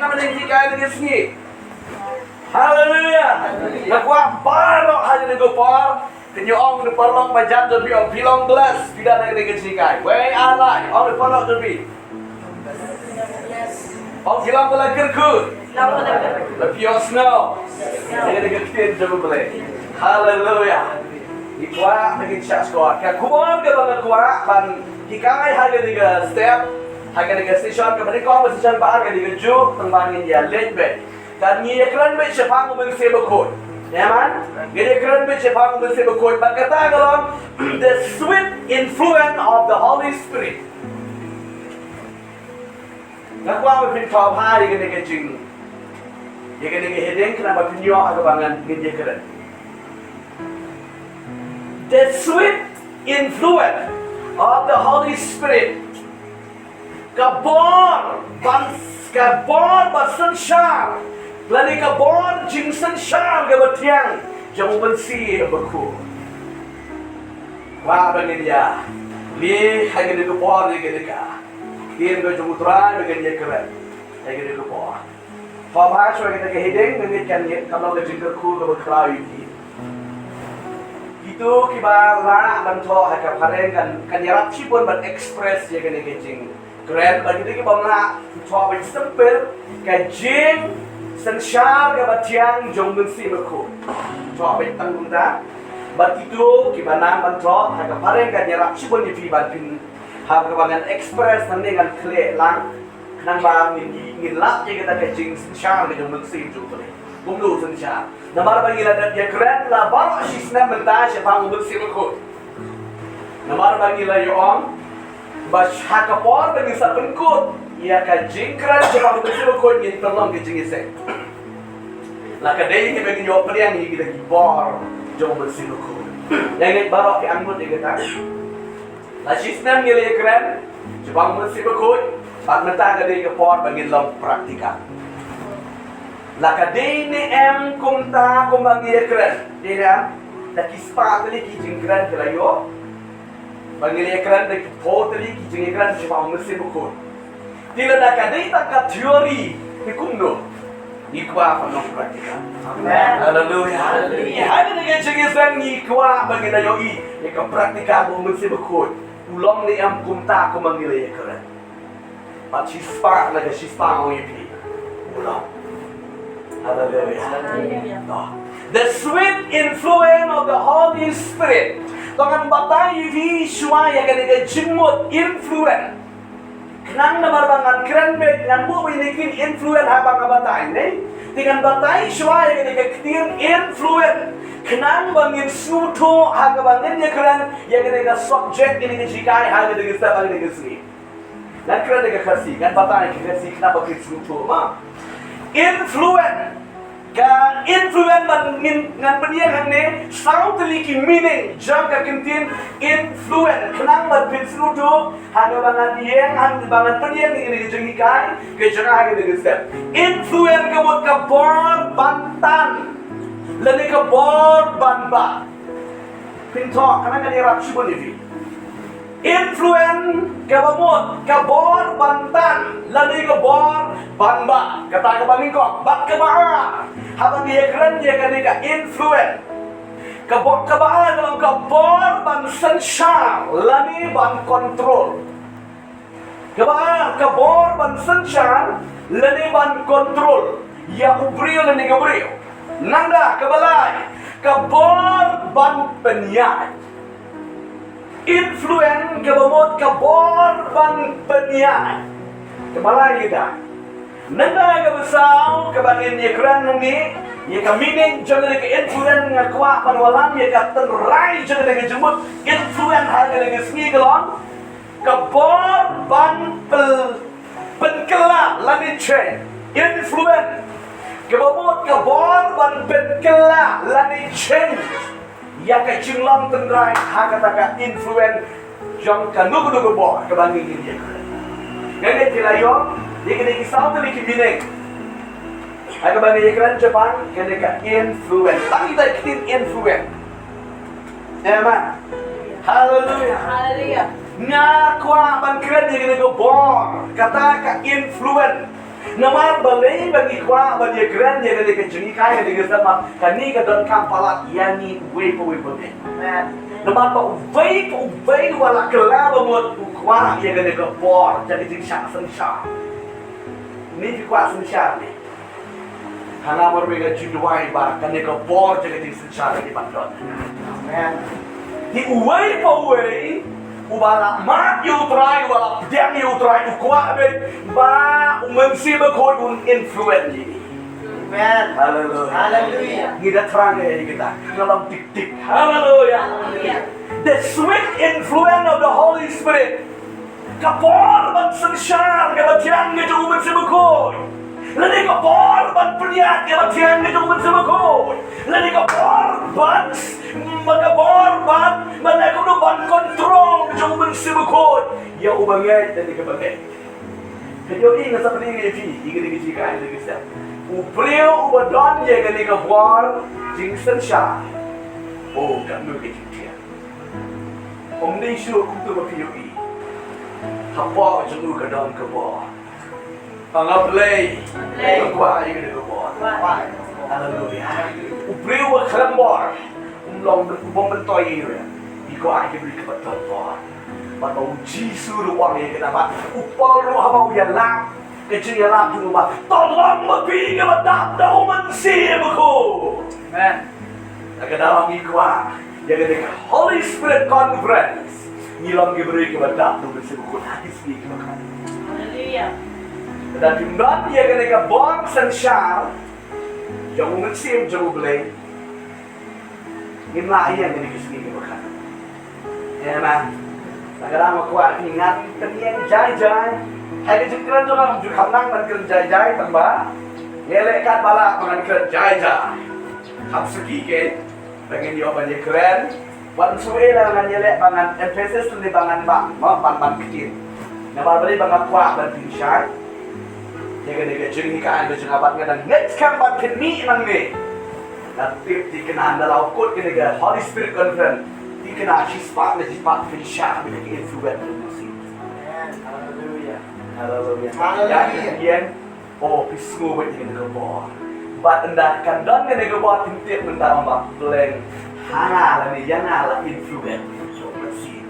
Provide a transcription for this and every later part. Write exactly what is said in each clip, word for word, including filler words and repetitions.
Ka ba ngi hikai ha kane ka sngi. Haleluya. Nga kwah baroh ha kane ka por, kin ïa ong na paralok ba jan jong phi, ong phi long blessed, phi don ha kane ka jinghikai. Wei, ar, lai, ong na paralok jong phi. Ong phi long ba la kyrkhu. Ba phi ïohsngew ïa kane ka ktien jong U Blei. Haleluya. Ngi kwah ba ngin shah skhor. Ka khubor kaba nga kwah ban hikai ha kane ka step, ha kane ka session, kaba nyngkong, ba session ba ar, ka dei kajuh tang ba ngin ïa leit beit. Kan ngi ïa kren beit shaphang U Mynsiem Bakhuid. Amen. Ngi ïa kren beit shaphang U Mynsiem Bakhuid. Bad kata ka long the sweet influence of the Holy Spirit. Nga kwah ba phin thoh bha ïa kane ka jing, ïa kane ka heading, khnang ba phin ïoh ha kaba ngan, ngin ïa kren. The sweet influence of the Holy Spirit. Ka bor ban, ka bor ban synshar, lane ka bor jingsynshar kaba thiang jong U Mynsiem Bakhuid. Kwah ba ngin ïa leit ha kane ka por, ïa kane ka ktien ka jong U Trai ba ngin ïa kren ha kane ka por. Thoh bha shuwa ïa kata ka heading, nga ngeit kan ïa, kan long ka jingkyrkhu kaba khraw ïa phi. Kito kiba lah ban thoh ha ka phareng kan, kan ïarap shibun ban express ïa kane ka jingkren, bad kito kibym lah, thoh beit simple, ka jingsynshar kaba thiang jong U Mynsiem Bakhuid. Thoh beit tang kumta. Bad kito kiba nang ban thoh ha ka phareng kan ïarap shibun ïa phi ban phin, ha kaba ngan express nangne ngan khleh lang. Khnang ba ngin, ngin lap ïa kata ka jingsynshar ka jong U Mynsiem jong U Blei. Kumno synshar? Namar ba ngi la dep ïa kren la baroh shi snem mynta shaphang U Mynsiem Bakhuid. Namar ba ngi la ïa ong ba ha ka por ba ngin sa pynkut ïa ka jingkren shaphang U Mynsiem Bakhuid, ngin pynlong ka jingïaseng. La ka dei ngi ba ngin ïoh pdiang ïa kita ki bor jong U Mynsiem Bakhuid. Ïa ngi baroh ki angnud ïa kata. La shi snem ngi la ïa kren shaphang U Mynsiem Bakhuid, bad mynta ka dei ka por ba ngin long practical. La ka dei ne em kumta kumba ngi ïa kren, dei ne em? Da ki spah tylli ki jingkren ki la ïoh, ba ngi la ïa kren da ki phew tylli ki jingkren shaphang U Mynsiem Bakhuid. Te lada ka dei tang ka theory, te kumno? Ngi kwah ban long practical. Amen. Haleluya. Haleluya. Haleluya. Haleluya. Ngi kwah ba ngin ïohi ïa ka practical ba U Mynsiem Bakhuid u long ne em kumta kumba ngi la ïa kren. Bad shispah na ka shispah u ïa phi u long. Haleluya. Haleluya. The sweet influence of the Holy Spirit. To ngan batai ïa phi shuwa ïa kane ka jingmut influence. Khnang namar ba ngan kren beit, ngan buh beit ïa kane ka influence haba nga batai, ne? Te ngan batai shuwa ïa kane ka ktien influence. Khnang ba ngin sngewthuh ha kaba ngin ïa kren ïa kane ka subject, ïa kane ka jinghikai ha kane ka step, ha kane ka sngi. Ngan kren da ka Khasi, ngan batai da ka Khasi khnang ba ngin sngewthuh, ma. Influence. Ka influence ban ngin, ngan pynïeng hangne saw tylli ki meaning jong ka ktien influence. Khnang ban pynsngewthuh, ha kaba ngan ïeng, ha kaba ngan pynïeng ïa kane ka jinghikai, ka jong nga ha kane ka step. Influence ka mut ka bor ban tan, lane ka bor ban bah. Phin thoh, khnang ngan ïarap shibun ïa phi. Influence kaba mut ka bor ban tan lane ka bor ban bah. Kata kaba nyngkong, bad kaba ar, haba ngi ïa kren ïa kane ka influence, ka bor kaba ar ka long ka bor ban synshar lane ban control. Kaba ar, ka bor ban synshar lane ban control ïa u briew lane ka briew. Nangta kaba lai, ka bor ban pynïaid. Influence kaba mut ka bor ban pynïaid. Kaba lai ïa ka. Nangta kaba saw, kaba ngin ïa kren hangne, ïa ka meaning jong kane ka influence, nga kwah ban wallam ïa ka tynrai jong kane ka jingmut influence ha kane ka sngi ka long ka bor ban pyn-, pynkylla lane change. Influence kaba mut ka bor ban pynkylla lane change ïa ka jinglong tynrai ha kata ka influence jong kano kano ka bor kaba ngi ïa kren. Nga ngeit phi la ïoh ïa kine ki saw tylli ki meaning ha kaba ngi ïa kren shaphang kane ka influence. Tang ita i ktien influence. Amen. Haleluya. Haleluya. Nga kwah ban kren ïa kane ka bor, kata ka influence. Namar balei ba ngi kwah ban ïakren ïa kane ka jinghikai, ïa kane ka step, namar kane ka donkam palat ïa ngi uwei pa uwei ba ngi. Amen. Namar ba uwei pa uwei u la kylla ba mut u kwah ïa kane ka bor jong ka jingshah synshar. Ngi kwah synshar ne. Hana mar ba nga ju duwai ba kane ka bor jong ka jingsynshar ka dei ban don. Amen. Te uwei pa uwei uba la mad ïa U Trai, uba la pdiang ïa U Trai, u kwah beit ba U Mynsiem Bakhuid un influence ïa ngi. Amen. Hallelujah. Hallelujah. Ngi da thrang ïa kita. Ngi long tik tik. Hallelujah. Hallelujah. The sweet influence of the Holy Spirit. Ka bor ban synshar kaba thiang ka jong U Mynsiem Bakhuid. Lane ka bor ban pynïaid kaba thiang ka jong U Mynsiem Bakhuid. Lane ka bor ban, ba ka bor ban, ban leh kumno ban control ka jong U Mynsiem Bakhuid ïa uba ngeit lane kaba ngeit. Ka jong i nga sa pynïaid ïa phi ïa kane ka jinghikai, ïa kane ka step. U briew uba don ïa kane ka bor jingsynshar, oh, katno ka jingthiang. Ym dei shuh kumta ba phi ïohi. Hapoh jong u ka don ka bor. Nga Blei, Blei, nga kwah ïa kane ka bor. Haleluya. U briew uba khlem bor, um long, um bym myntoi ïa u. I kwah ïa ki briew kiba don bor. Bad ba U Jisu ruh u ong ïa kane, bad u Paul ruh haba u ïalap ka jingïalap jong u ba, to long ma phi kiba dap da U Mynsiem Bakhuid. Amen. Lada ka daw ngi kwah ïa kane ka Holy Spirit Conference, ngi long ki briew kiba dap da U Mynsiem Bakhuid ha ki sngi kiba kut. Haleluya. Lada phim don ïa kane ka bor synshar jong U Mynsiem jong U Blei, ngim lah ïa kane ka sngi kiba kut. Amen. Lada nga kwah ngan pynïeng jai jai. Hai ka jingkren jong nga, ju kham nang ban kren jai jai, tang ba ngi leh katba lah ba ngan kren jai jai. Kham suki ke ba ngin ïoh ban ïakren. Wat shu eh la ngan ïaleh ba ngan emphasis ne ba ngan ba, ba ban ban ktin. Namar balei ba nga kwah ban pynshai. Ïa kane ka jinghikai ka jong nga bad nga dang ngeit skhem ban pynmih nangne. Nga tip thikna ynda la kut kane ka Holy Spirit Conference, thikna shispah ne shispah pynshah bad ka influence jong U Mynsiem. Haleluya. Haleluya. Haleluya. Ïa ïa, oh, phi sngew bad ïa kane ka bor. Bad ynda kan don kane ka bor, phin tip mynta ong ba pleng ha nga lane ïa nga la influence jong U Mynsiem.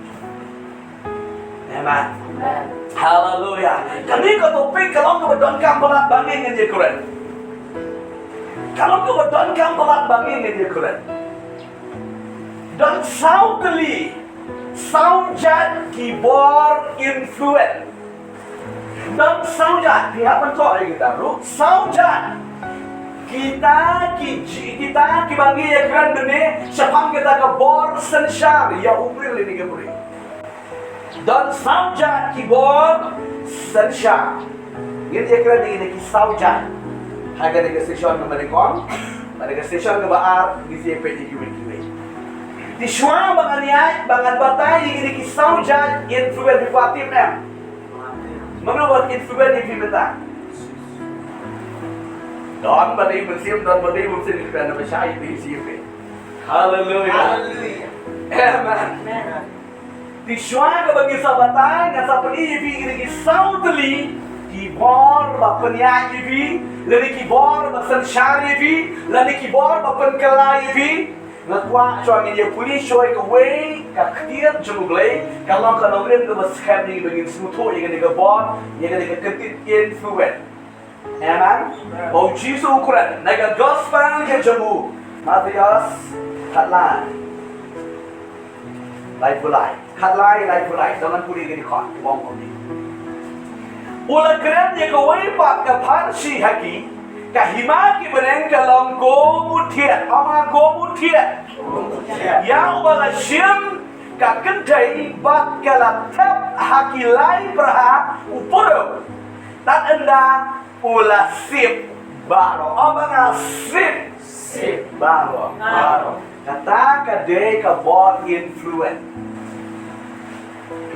Amen. Amen. Haleluya. Kane ka topic ka long kaba donkam palat ba ngi ngin ïakren. Ka long kaba donkam palat ba ngi ngin ïakren. Don saw tylli, saw jait ki bor influence. Don saw jait, phi hap ban thoh ïa kita ruh, saw jait. Kita ki ji-, kita kiba ngi ïakren mynne shaphang kita ka bor synshar ïa u briew lane ka briew. Don saw jait ki bor synshar. Ngin ïakren ïa kine ki saw jait ha kane ka session kaba nyngkong. Bad ha ka session kaba ar ngin sa ïa peit ïa kiwei kiwei. Te shuwa ba ngan ïaid, ba ngan batai ïa kine ki saw jait influence, phi kwah tip ne em? Mano ba influence ïa phi mynta? Don ba dei mynsiem, don ba dei mynsiem, ïa phi na ba shai ïa phi, ïa phi. Haleluya. Haleluya. Amen. Amen. Te shuwa kaba ngin sa batai, ngan sa pyni ïa phi kine ki saw tylli ki bor ba pynïaid ïa phi, lane ki bor ba synshar ïa phi, lane ki bor ba pynkylla ïa phi. Nga kwah shuwa ngin ïa pule shuwa ïa kawei ka ktien jong U Blei, ka long ka nongrim kaba skhem ïa ngi ba ngin sngewthuh ïa kane ka bor, ïa kane ka ktien influence. Amen. Ba U Jisu u kren na ka gospel ka jong u Mathaios khatlai, laiphew lai. Khatlai, laiphew lai. Tang ngan pule kane ka dkhot, u ong kumne. U la kren ïa kawei pat ka pharshi ha ki, ka hima ki bneng ka long kum u thied, ong kum u thied. Ïa uba la shim ka kynthei bad ka la thep ha ki lai pyrha u purem. Tad ynda u la sip baroh. Ong ba nga sip. Sip baroh. Baroh. Kata ka dei ka bor influence.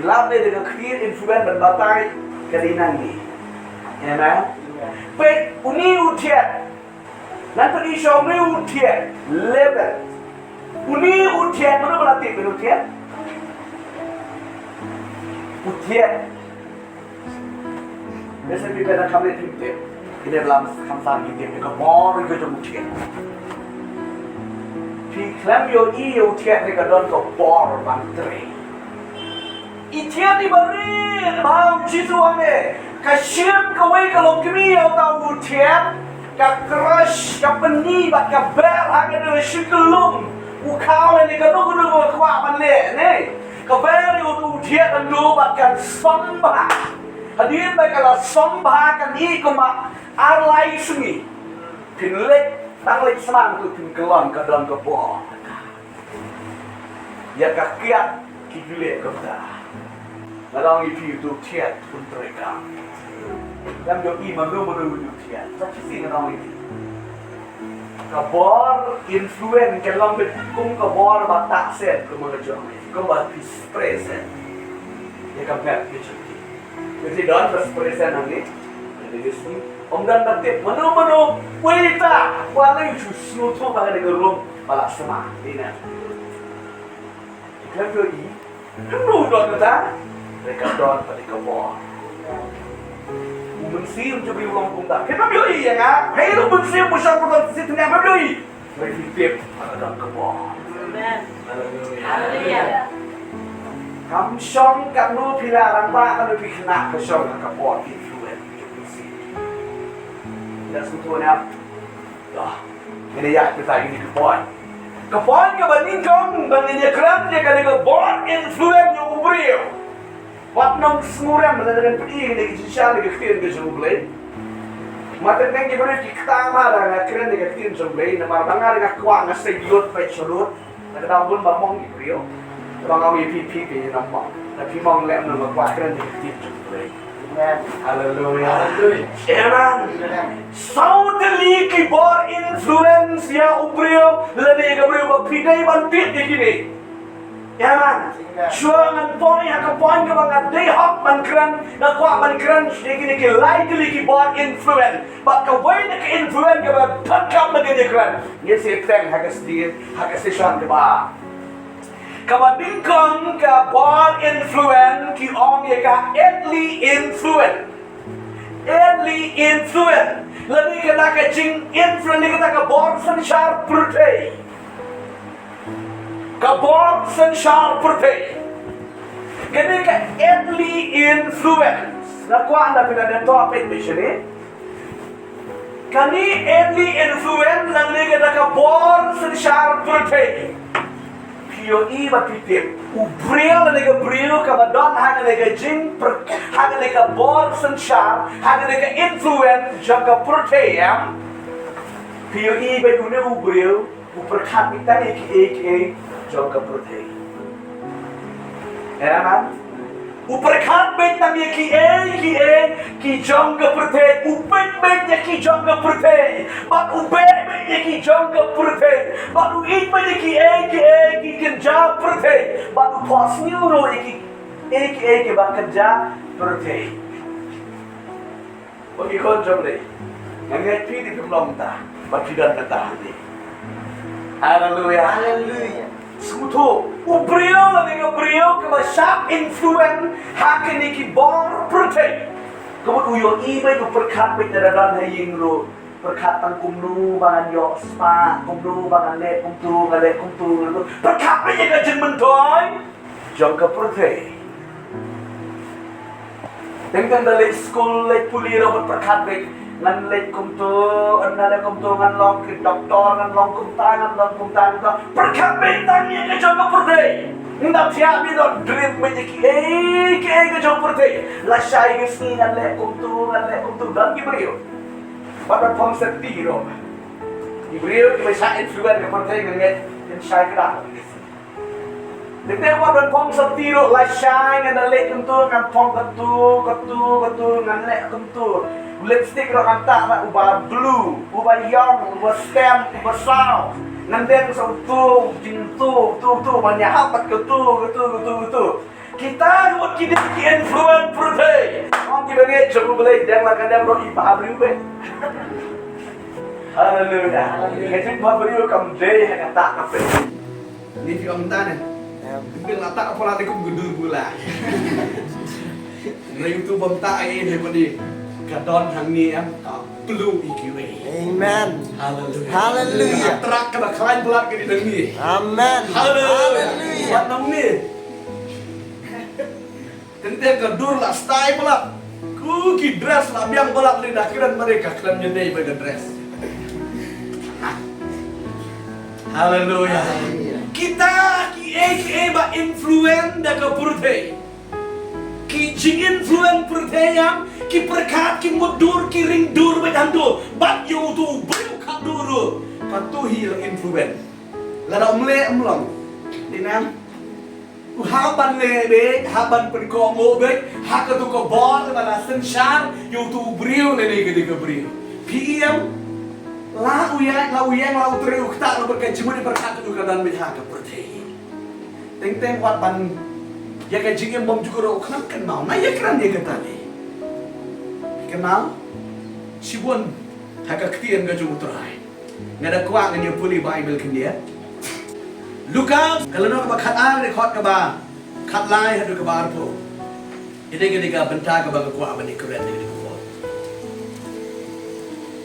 Lap dei da ka ktien influence ban batai ka dei nangne. Amen. Peit, une u thied. Ngan pyni shuwa une u thied. Level. Une u thied, mano ba la tip une u thied? U thied. Ïa sa phi ba la kham leh phi tip. Phi dei ba la kham san phi tip ïa ka bor ka jong u thied. Phi khlem ïohi ïa u thied ne ka don ka bor ban trei. I thied i barit ba u Jisu ong ne ka shim kawei ka longkmie ïa uta u thied, ka crush, ka pyni bad ka ber ha ka dei shu ka lum. U khaw ne ka duk duk ka kwah ban leh ne. Ka ber ïa uta u thied ynda bad ka song bha. Hadien ba ka la song bha kan i kumba ar lai sngi. Phin leit tang leit sman tu phin kyllon ka don ka bor. Ïa ka kiad ki kylliang ka bda. Nga dang ïa phi tu thied pun trei ka. Dang ïohi mano mano u thied. Sa shisien nga dang ïa phi. Ka bor influence ka long beit kum ka bor ba tah sen kum ka jong ngi. Kum ba phi spray sen. Ïa ka met ki jong ki. Ki don ba spray sen hangne. Ym don ba tip mano mano. Wei ta. Wa lei shu shu tu ba ka dei ka rum ba la sma. Dei na. Ki khlem ïohi. Kynduh don kata. Dei ka don pat dei ka bor. U Mynsiem jong u long kumta. Kynduh ïohi ïa nga. Hei u Mynsiem u shong pyrthei shisien, kynduh ïohi. Hei phi tip. Ka don ka bor. Amen. Haleluya. Haleluya. Kam shong katno phi la rangbah, katno phi khynnah, ka shong ka bor influence. Ïa sngewthuh ïa. Dah. Ngin ïa pyrta ïa kane ka point. Ka point kaba nyngkong ba ngin ïa kren ïa kane ka bor influence ïa u briew. Wat nang sngewrem lada ngan pyni ïa kane ka jingshisha na ka ktien ka jong U Blei. Ma teng teng ki briew ki kta ma da nga kren ïa ka ktien jong U Blei namar ba nga nga kwah nga sei lut peit sha lut. Na ka daw bun ba mong ki briew. Ba nga ong ïa phi phi phi ïa nang mong. Na phi mong lem nang ba kwah kren ïa ka ktien jong U Blei. Amen. Haleluya. Haleluya. Amen. Amen. Saw tylli ki bor influence ïa u briew lane ka briew ba phi dei ban tip ïa kine. Amen. Amen. Shuwa ngan poi ha ka point kaba nga dei hok ban kren, nga kwah ban kren ïa kine ki lai tylli ki bor influence. Bad kawei na ka influence kaba pyrkhat ba ngin ïa kren. Ngin sa ïa teng ha ka sdien, ha ka session kaba. Kaba nyngkong ka bor influence ki ong ïa ka earthly influence. Earthly influence. Lane kata ka jing influence, lane kata ka bor synshar pyrthei. Ka bor synshar pyrthei. Kane ka earthly influence. Nga kwah ynda phi la dep to peit beit shane. Kane earthly influence lane kata ka bor synshar pyrthei. Phi ïohi bad phi tip. U briew lane ka briew kaba don ha kane ka jing pyr-, ha kane ka bor synshar, ha kane ka influence jong ka pyrthei em. Phi ïohi bad une u briew. U pyrkhat beit tang ïa kiei kiei jong ka pyrthei. Amen. U pyrkhat beit tang ïa kiei kiei ki jong ka pyrthei. U peit beit ïa ki jong ka pyrthei. Bad u beh beit ïa ki jong ka pyrthei. Bad u ïeit beit ïa kiei kiei ki kynja pyrthei. Bad u phohsniew ruh ïa kiei kiei kiba kynja pyrthei. Ba ki khun jong U Blei. Nga ngeit phi dei phim long ta. Ba phi don kata hangne. Haleluya. Haleluya. Sngewthuh. U briew lane ka briew kaba shah influence ha kine ki bor pyrthei. Ka mut u ïohi beit, u pyrkhat beit, lada don ha ïing ruh. Pyrkhat tang kumno ba ngan ïoh spah, kumno ba ngan leh kumto, ngan leh kumto, ngan kumto. Pyrkhat beit ïa ka jingmyntoi jong ka pyrthei. Teng teng da leit skul, leit pule ruh bad pyrkhat beit, ngan leit kumto, ngan leh kumto, ngan long ki doktor, ngan long kumta, ngan long kumta, kumta. Pyrkhat beit tang ïa ka jong ka pyrthei. Ngan da thiah beit, da dream beit ïa kiei kiei ka jong ka pyrthei. Lashai ka sngi ngan leh kumto, ngan leh kumto, don ki briew. Bad ban phong safety ruh. Ki briew kiba shah influence ka pyrthei, ngan ngeit kin shai kdang. Dei te wat ban phong safety ruh, lashai ngan da leh kumto, ngan phong katu, katu, katu, ngan leh kumto. Lipstick ruh ngan tah uba blue, uba ïong, uba stem, uba saw. Ngan deng sa uto, jingto, uto, uto, ban ïahap bad katu, katu, katu, katu. Kita ruh ki dei ki influence pyrthei. Ong kiba ngeit jong U Blei, deng la ka deng ruh i bhabriew beit. Haleluya. Ka jingbhabriew kam dei ha kata ka pyrthei. Ni phi ong ta ne. Em. Phi la ta pala de kum gundur bula. Ring tu bam ta ai ne padi. Ka don hangne em, ka plu i kiwei. Amen. Hallelujah. Hallelujah. Trak ka ba khlaiñ palat ka dei hangne. Amen. Hallelujah. Hallelujah. Wat nang ni. Teng teng ka dur la stai palat. Ku ki dress la biang palat, lada kren mare ka khlem ïadei bad ka dress. Hallelujah. Kita ki ei ki ei ba influence da ka pyrthei. Ki jing influence pyrthei em, ki pyrkhat, ki mutdur, ki ring dur bad haduh. Bad ïa uto u briew khatduh ruh. Kato hi la influence. Lada um leh um long. Dei nang. U hap ban leh beit, hap ban pynkohnguh beit ha kato ka bor ba la synshar ïa uto u briew lane ka dei ka briew. Phi ïohi em? La u ïaid, la u ïeng, la u trei, u ktah, la bad ka jingmut, i pyrkhat, u ka don beit ha ka pyrthei. Teng teng wat ban ïa ka jingim bymjukut ruh u khlem kynmaw. Nga ïakren ïa kata ne. Kynmaw? Shibun ha ka ktien ka jong U Trai. Nga da kwah ngan ïa pule Baibl khyndiat. Lukas, ka lynnong kaba khatar, dkhot kaba khatlai haduh kaba arphew. Ine ka dei ka bynta kaba nga kwah ban ïakren ïa kane ka por.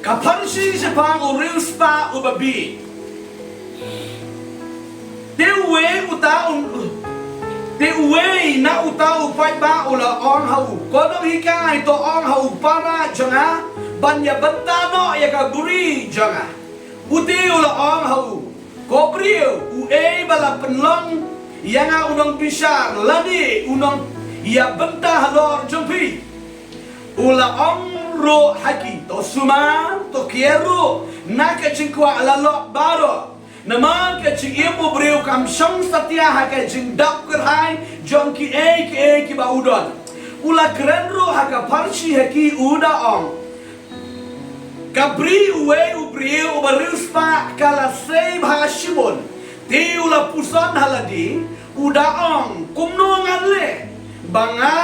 Ka Pharisi shaphang u riewspah uba bieit. Te uwei uta u, te uwei na uta u paidbah u la ong ha u, Ko nonghikai, to ong ha u para jong nga ban ïa bynta noh ïa ka bri jong nga. U te u la ong ha u, Ko briew, uei ba la pynlong ïa nga u nongbishar lane u nongïabynta halor jong phi? U la ong ruh ha ki, To sumar, to kiar ruh na ka jingkwah lalok baroh. Namar ka jingim u briew kam shong satia ha ka jingdap kyrhai jong kiei kiei kiba u don. U la kren ruh ha ka pharshi ha ki, u da ong, Ka bri uwei u briew uba riewspah ka la sei bha shibun. Te u la puson ha lade, u da ong, Kumno ngan leh ba nga,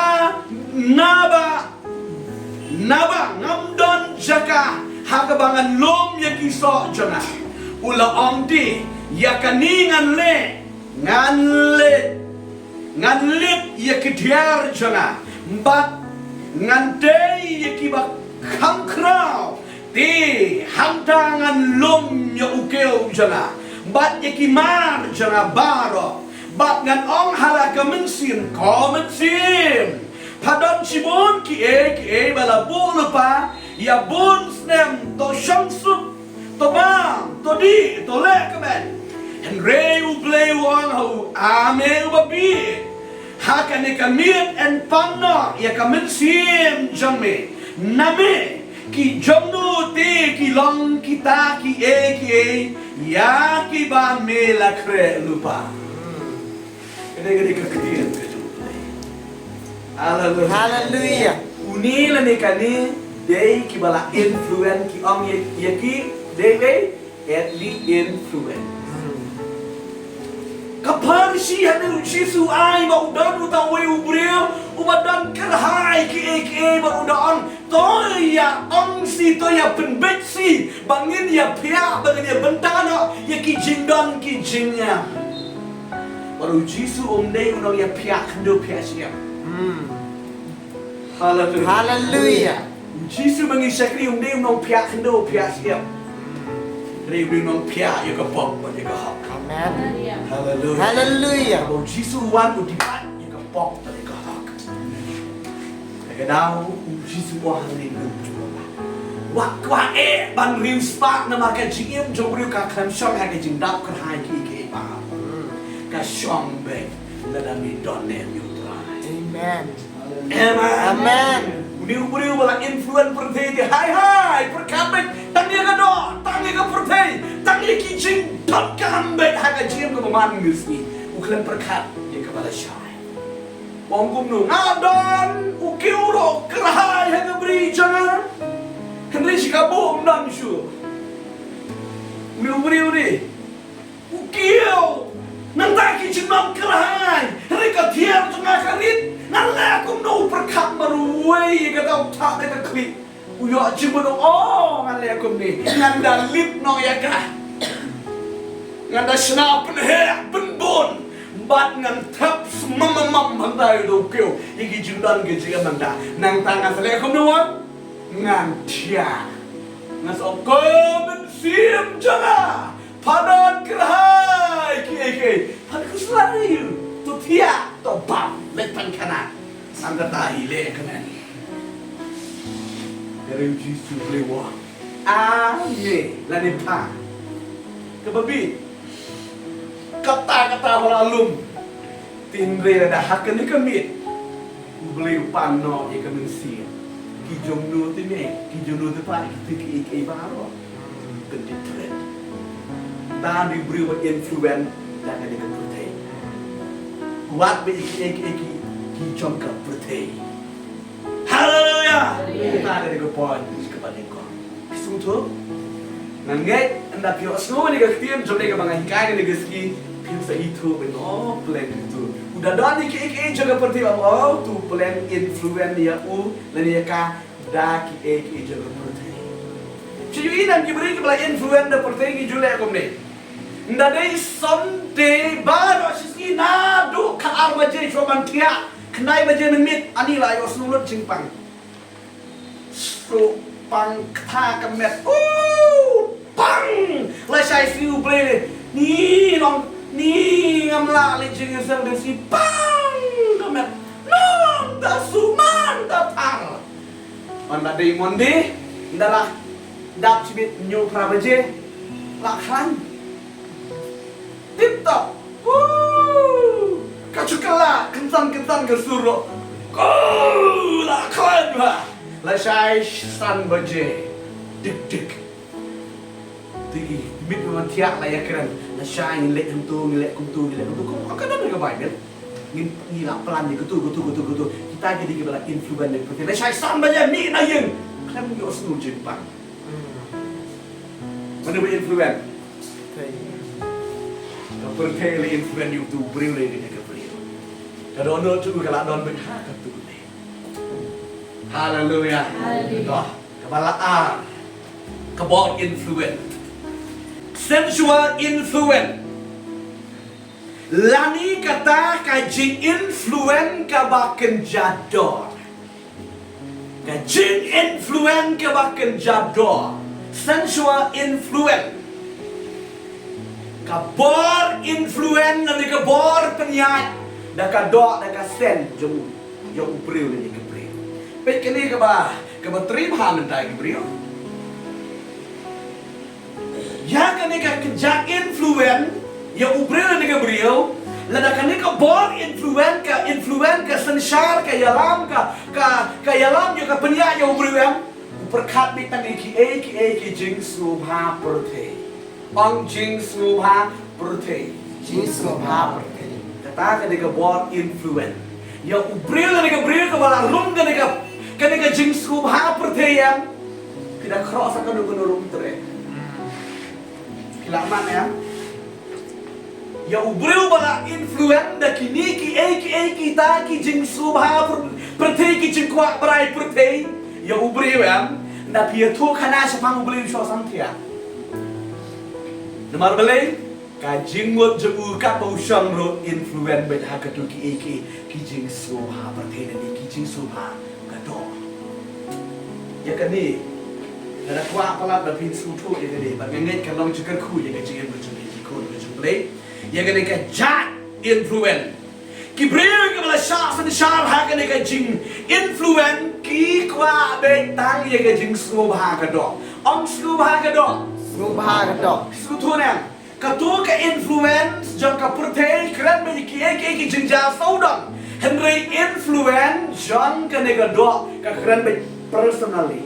naba, naba ngam don jaka ha kaba ngan lum ïa ki soh jong nga. U la ong te, Ïa kane ngan leh, ngan leh, ngan lip ïa ki diar jong nga, bad ngan tei ïa kiba kham khraw. Te hangta ngan lum ïa u kiew jong nga bad ïa ki mar jong nga baroh, bad ngan ong ha la ka mynsiem, Ko mynsiem, pha don shibun kiei kiei ba la buh lypa ïa bun snem, to shong suk, to bam, to dih, to leh kmen. Hynrei U Blei u ong ha u, A me uba bieit, ha kane ka miet yn pan noh ïa ka mynsiem jong me na me. Ki jong no te ki long kita kiei kiei ïa kiba me la khreh lypa? Ka dei, ka dei ka ktien ka jong U Blei. Haleluia. Haleluia. Une lane kane dei kiba la influence, ki ong ïa, ïa ki dei, dei earthly influence. Ka pharshi hynrei U Jisu ai ba u don uta uwei u briew uba don kyrhai kiei kiei, ba u da ong, To ïa ong shi, to ïa pynbeit shi ba ngin ïa phiah, ba ngin ïa bynta noh ïa ki jingdon ki jingeh. Bad U Jisu um dei u nongïaphiah khyndew phiah shyiap. Hmm. Haleluia. Haleluia. U Jisu ba ngi shakri um dei u nongphiah khyndew phiah shyiap. Hynrei u dei u nongphiah ïa ka pop bad ïa ka hok. Amen. Haleluia. Haleluia. Ba U Jisu u wan u dibat ïa ka pop bad ïa ka hok. Ka daw U Jisu u ong hangne, wat kwah eh ban riewspah namar ka jingim jong u briew ka khlem shong ha ka jingdap kyrhai kiei kiei ba. Ka shong beit lada me don ne em ïa U Trai. Amen. Amen. Amen. Une u briew ba la influence pyrthei te, hai hai, pyrkhat beit, tang ïa ka doh, tang ïa ka pyrthei, tang ïa ki jingdonkam beit ha ka jingim kaba man ka sngi. U khlem pyrkhat ïa kaba la shai. Ong kumno, nga don u kiew ruh kyrhai ha ka bri jong nga. Hynrei shi kabu ym don shuh. Une u briew ne, u kiew, nangta ki jingdon kyrhai, hynrei ka thiar jong nga ka rit. Ngan leh kumno? U pyrkhat marwei, kata u thah da ka khlieh. U ïoh jingmut, u ong, ngan leh kumne, ngan da lip noh ïa ka. Ngan da shna pynheh pynbun bad ngan thep smam mam mam hangta ïa u kiew, ïa ki jingdon ki jingem hangta. Nangta ngan sa leh kumno wat? Ngan thiah. Ngan sa ong, ko mynsiem jong nga, pha don kyrhai kiei kiei. Pha don kyrhai, to thiah, to bam, leit pan khana. Ngan kata hi leh kmen. Ka riew Jisu Blei wa. Amen. Lane pha. Kaba bit. Kata kata ba la lum. Tynrai lada ha kane ka miet U Blei u pan noh ïa ka mynsiem, ki jong no te me, ki jong no te pa, ki te ki, ki baroh. Pynthikna. Tang ïa u briew ba influence da kane ka pyrthei. Wat ba ki, ki, ki, ki jong ka pyrthei. Haleluya. Haleluya. Kita ka dei ka point kaba nyngkong. Ki sngewthuh? Nga ngeit ynda phi ïohsngew ïa ka ktien jong nga kaba nga hikai ïa ka sngi, phin sa ithuh ba, oh, pleng tu. U da don ïa kiei kiei jong ka pyrthei, oh, to pleng influence ïa u lane ïa ka da kiei kiei jong ka pyrthei. Phi ïohi, ki briew kiba la influence da pyrthei ki ju leh kumne. Ynda dei Sunday baroh shisien naduh khatar baje shuwa ban thiah, khyndai baje mynmiet, ani la ïohsngew lut jingpang. Shu pang kata ka met. Uh, pang! Lashai sngi U Blei. Ni nong, ni ngam lah leh jingïaseng, da sngi pang ka met. Nong, da sumar, da thar. Ynda dei Monday, ynda la dap shibit hynñiew phra baje, la khlaiñ. Tip top. Woo! Ka shu kylla kynsan kynsan ka sur ruh. Ko la khlaiñ bha. Lashai san baje. Dik dik. Te ki miet ban thiah la ïakren. Lashai ngin leh kumto, ngin leh kumto, ngin leh kumto. Kumno ka don ha ka Baibl? Ngin, ngi la plan ïa kito, kito, kito, kito. Kita ki dei kiba la influence ïa ka pyrthei. Lashai san baje mih na ïing. Khlem ïohsngew jingpang. Mano ba influence? Ka pyrthei la influence ïa uto u briew, lane kane ka briew. Ka dohnud jong u ka la don beit ha kato ne. Haleluya. Haleluya. Kaba la ar. Ka bor influence. Sensual influence. Lane kata ka jing-influence kaba kynja dor. Ka jing-influence kaba kynja dor. Sensual influence. Ka bor influence lane ka bor pynïaid da ka doh, da ka sen jong u, jong u briew lane ka briew. Peit kane kaba, kaba trei bha mynta ki briew. Ïa kane ka kynja influence ïa u briew lane ka briew, lada kane ka bor influence, ka influence ka synshar, ka ïalam, ka, ka, ka ïalam ïa ka pynïaid ïa u briew em, u pyrkhat beit tang ïa kiei kiei ki jingsngewbha pyrthei. Ong jingsngewbha pyrthei. Jingsngewbha pyrthei. Kata ka dei ka bor influence. Ïa u briew lane ka briew kaba la rung kane ka, kane ka jingsngewbha pyrthei em. Phi da khroh sa kano kano ruh um treh. Phi lah man em. Ïa u briew ba la influence da kine kiei kiei kita ki jingsngewbha pyr-, pyrthei, ki jingkwah brai pyrthei. Ïa u briew em. Ynda phi ïathuh khana shaphang u briew, u shu sangtia. Namar balei? Ka jingmut jong u kaba u shong ruh influence beit ha kato kiei kiei ki jingsngewbha pyrthei lane ki jingsngewbha ka doh. Ïa kane, nga da kwah palat ba phin sngewthuh ïa kane, bad nga ngeit kan long jingkyrkhu ïa ka jingim ka jong phi, ki khun ka jong U Blei. Ïa kane ka jait influence. Ki briew kiba la shah synshar ha kane ka jing-influence ki kwah beit tang ïa ka jingsngewbha ka doh. Ong sngewbha ka doh. Sngewbha ka doh. Sngewthuh ne em? Kato ka influence jong ka pyrthei kren beit ïa kiei kiei ki jingjia sawdong. Hynrei influence jong kane ka doh ka kren beit personally.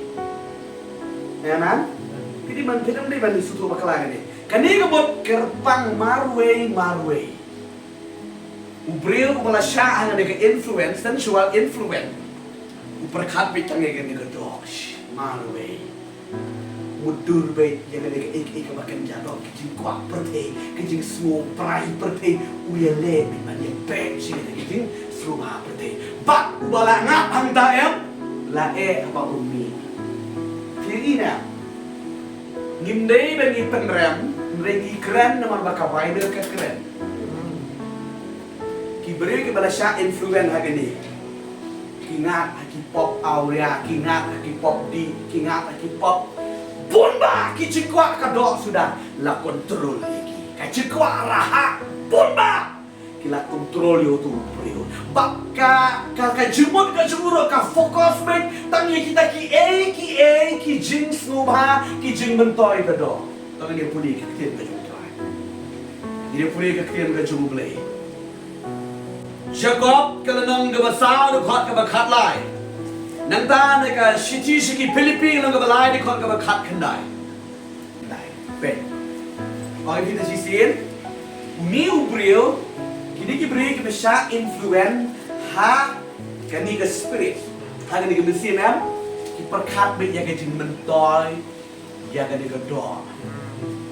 Amen. Phi dei ban, phi dei ban sngewthuh bakla kane. Kane ka mut kyrpang marwei marwei. U briew uba la shah ha kane ka influence, sensual influence, u pyrkhat beit tang ïa kane ka doh. Marwei. Mutdur beit ïa kane kaei kaei kaba kynja doh, ki jingkwah pyrthei, ki jingsngewbha pyrthei, u ïaleh beit ban ïapeit sha kane ka jingsngewbha pyrthei. Bad uba la ngap hangta em, la eh haba u mih. Phi ïohi ne? Ngim dei ba ngi pynrem, hynrei ngi kren namar ba ka Baibl ka kren. Ki briew kiba la shah influence ha kane. Ki ngat ha ki pop awria, ki ngat ha ki pop dih, ki ngat ha ki pop bun bah ki jingkwah ka doh suda la kontrol ïa ki. Ka jingkwah raha bun bah ki la kontrol ïa utu u briew. Bad ka, ka, ka jingmut ka jingmut ka focus beit tang ïa kita kiei kiei ki jingsngewbha, ki jingmyntoi ka doh. Tang ïa pule ka ktien ka jong u Trai. Ïa pule ka ktien ka jong u Blei. Jakob ka lynnong kaba saw dkhot kaba khatlai. Nangta na ka shithi sha ki Philippi lynnong kaba lai dkhot kaba khatkhyndai. Peit. Ong ïa phi da shisien, une u briew, kine ki briew kiba shah influence ha kane ka spirit, ha kane ka mynsiem, em, ki pyrkhat beit ïa ka jingmyntoi ïa kane ka doh,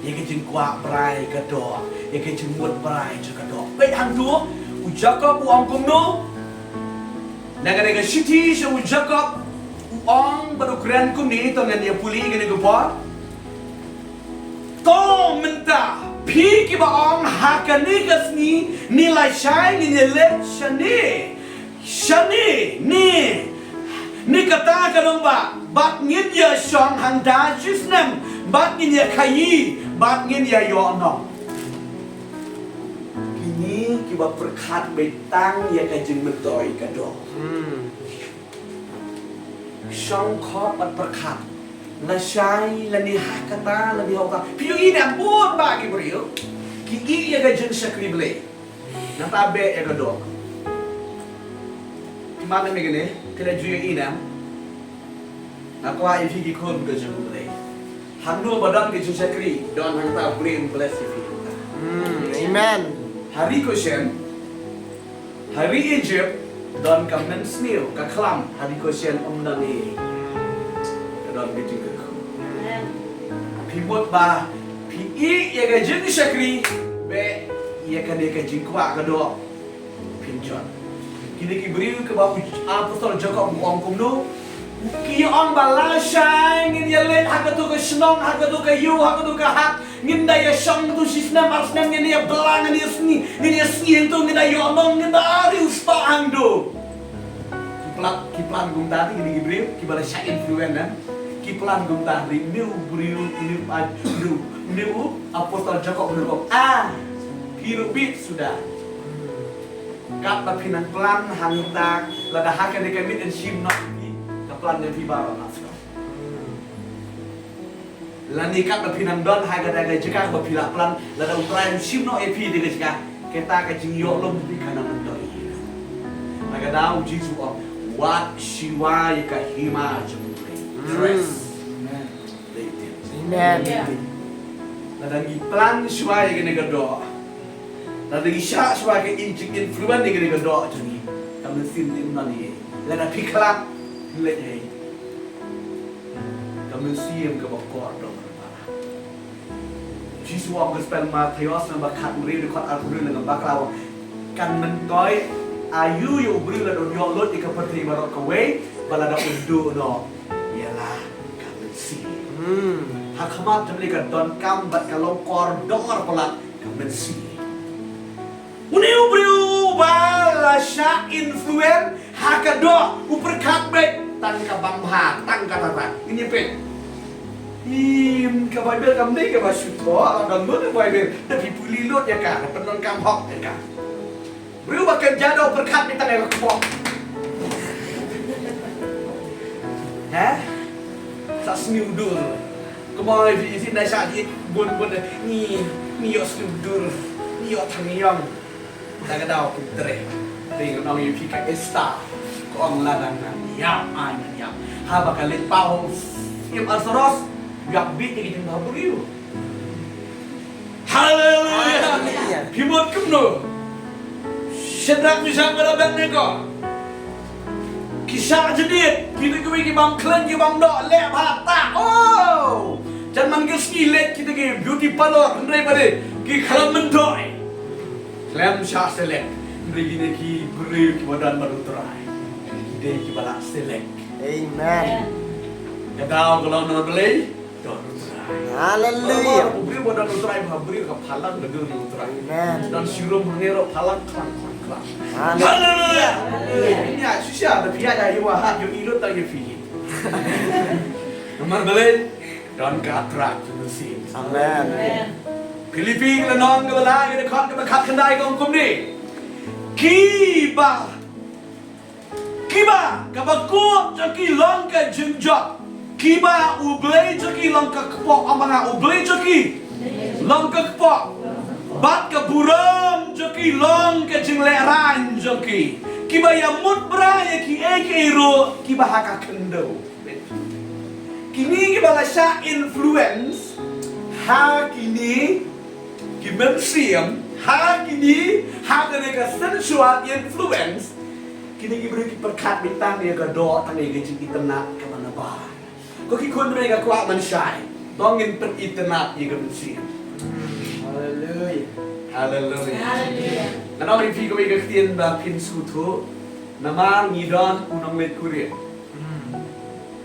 ïa ka jingkwah brai ka doh, ïa ka jingmut brai jong ka doh. Peit hangto, u Jakob u ong kumno? Na kane ka shithi sha u Jakob u ong bad u kren kumne, to ngin ïa pule kane ka por. To mynta phi kiba ong ha kane ka sngi, ne lashai ngin ïa leit shane, shane, ne, ne kata ka nongbah, bad ngin ïa shong hangta shi snem, bad ngin ïa khaïi, bad ngin ïa ïoh nong. Kine kiba pyrkhat beit tang ïa ka jingmyntoi ka doh. Hmm. Shong khop bad pyrkhat. Lashai, lane ha kata, lane ha kata. Phi ïohi ne em, bun bah ki briew ki ïeh ïa ka jingshakri Blei. Nangta beh ïa ka doh. Phi mad ne em ïa kane, phi la ju ïohi ne em? Nga kwah ïa phi ki khun ka jong U Blei. Hangno ba don ka jingshakri, don hangta U Blei un bless ïa phi hangta. Hmm, amen. Ha ri Goshen, ha ri Egypt, don ka mynsniew, ka khlam, ha ri Goshen ym don ei. Ka don ka jingkyrkhu. Amen. Phi mut ba phi ïeh ïa ka jingshakri, beh ïa kane ka jingkwah ka doh. Pynjot. Kine ki briew kiba u apostol Jakob u ong kumno? Ki ong ba lashai ngin ïa leit ha kato ka shnong, ha kato ka ïew, ha kato ka hat. Ngin da ïa shong tu shi snem ar snem, ngin ïa blah, ngin ïa sngi, ngin ïa sngi hangto, ngin da ïoh nong, ngin da riewspah hangto. Ki plan, ki plan kumta te kine ki briew kiba la shah influence, em. Ki plan kumta te une u briew, une u, une u, une u apostol Jakob une u ong, ah, phi ruh bit suda. Katba phi nang plan hangta, lada ha kane ka miet yn shim noh ïa phi, ka plan jong phi baroh la sdang. Lane katba phi nang don ha kata ka jaka ba phi la plan, lada U Trai um shim noh ïa phi da ka jaka, kata ka jingïoh lum phi kan nang myntoi. Ha kata U Jisu u ong, wad shuwa ïa ka hima jong U Blei. Hmm. Dress. Amen. Amen. Lada ngi plan shuwa ïa kane ka doh, lada ngi shah shuwa ka in-, jing influence ïa kane ka doh jong ngi, ka mynsiem ngi ym don ei. Lada phi khlad, phi leit ei. Ka mynsiem kaba kordor kaba la. Jisu u ong ha ka Gospel Mathaios lynnong ba khathynriew dkhot arphew hynriew, lynnong bakla u ong, kan myntoi aïu ïa u briew lada u ïoh lut ïa ka pyrthei baroh kawei, bad lada un duh noh ïa la ka mynsiem. Hmm. Ha khmat jong U Blei ka donkam bad ka long kordor palat ka mynsiem. Une u briew ba la shah influence ha ka doh, u pyrkhat beit tang ka bam bha, tang kata kata. Ngin ïa peit. Im, ka Baibl kam dei kaba shu thoh, la dang lut ka Baibl, da phi pule lut ïa ka, da pyndonkam hok ïa ka. Briew ba kynja da u pyrkhat beit tang ïa ka kpoh. Heh? Sa sniew dur. Kumba ïa phi, ïa phi nang shah ïa bun bun, ngi, ngi ïoh sniew dur, ngi ïoh thymmai. Da ka daw phi treh. Te ngan ong ïa phi, ka Esther ka ong, lada ngan ïap ai ngan ïap. Haba ka leit paw ha u Syiem Ahasuerus, ïap bit ïa ka jingbhabriew. Haleluia. Haleluia. Phi mut kumno? Shadrak, Meshak bad Abednego ki shah jynit, kita kiwei ki bym khlaiñ ki bym doh, leh bha tah. Oh! Jan man ka sngi leit kita ki beauty parlour, hynrei ba dei ki khlem myntoi. Khlem shah selek. Hynrei kine ki briew kiba don bad U Trai, ki dei kiba la selek. Amen. Ka daw ka long na U Blei, don U Trai. Haleluia. Ba, ba, u briew ba don U Trai, ba briew ka phalang ka don U Trai. Amen. Don shirum hangne ruh phalang klang klang. Haleluya. Haleluya. Shisha da phi ïa ïa wa ha ïohi lut tang ïa phi. Namar balei? Don ka Trai jong ngi. Amen. Philippi ka lynnong kaba lai, ka dkhot kaba khatkhyndai ka ong kumne. Kiba, kiba kaba khuid jong ki long ka jingjop, kiba U Blei jong ki long ka kpoh, ong ba nga, U Blei jong ki long ka kpoh, bad ka burom jong ki long ka jinglehrain jong ki, kiba ïamut bra ïa kiei kiei ruh kiba ha ka khyndew. Kine kiba la shah influence ha kine ki mynsiem, ha kine, ha kane ka sensual influence, kine ki briew ki pyrkhat beit tang ïa ka doh, tang ïa ka jingitynnad kaba nabar. Ko ki khun briew, nga kwah ban shai, to ngin pynitynnad ïa ka mynsiem. Haleluya. Haleluya. Haleluya. Ngan ong ïa phi kawei ka ktien ba phin sngewthuh, namar ngi don u nongleit kurim.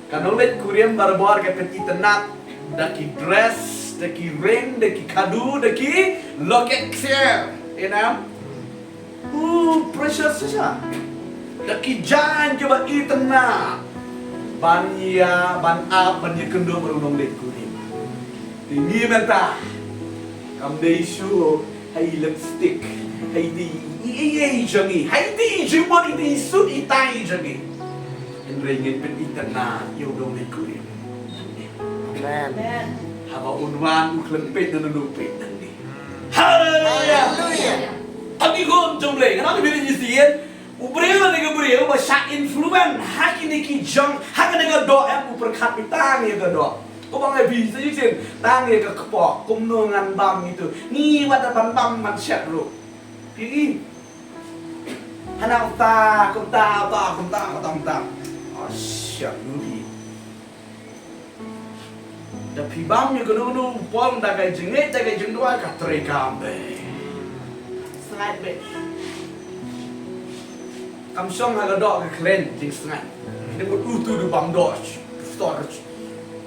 Ka nongleit kurim barabor ka pynitynnad da ki dress, da ki ring, da ki khadu, da ki locket ksiar. Em? U precious shisha. Da ki jaiñ kiba itynnad ban ïa, ban ap, ban ïakynduh bad u nongleit kurim. Te ngi mynta kam dei shuh ha i lipstick, ha i dei i, i, i jong ngi, ha i dei i jingmut, i dei i suit i tie jong ngi. Hynrei ngin pynitynnad ïa u nongleit kurim. Amen. Haba un wan, u khlem peit na nongleit peit na ngi. Haleluya. Haleluya. Agi gon jong Blei, ngan ong ïa phi, ngi sien. U briew lane ka briew ba shah influence ha kine ki jong, ha kane ka doh, em, u pyrkhat beit tang ïa ka doh. Kumba nga ong ïa phi, sa shisien, tang ïa ka kpoh, kumno ngan bam ïa tu. Ngi wat da ban bam ban shet ruh. Phi i. Hana uta, kumta, uta, kumta, kumta, kumta. Oh, shit, nu phi. Da phi bam ïa kano kano por da ka jingngeit, da ka jingduwai, ka trei kam beit. Sngaid beit. Kam shong ha ka doh ka khlaiñ jingsngaid. Ni mut utu du bam doh. Storage.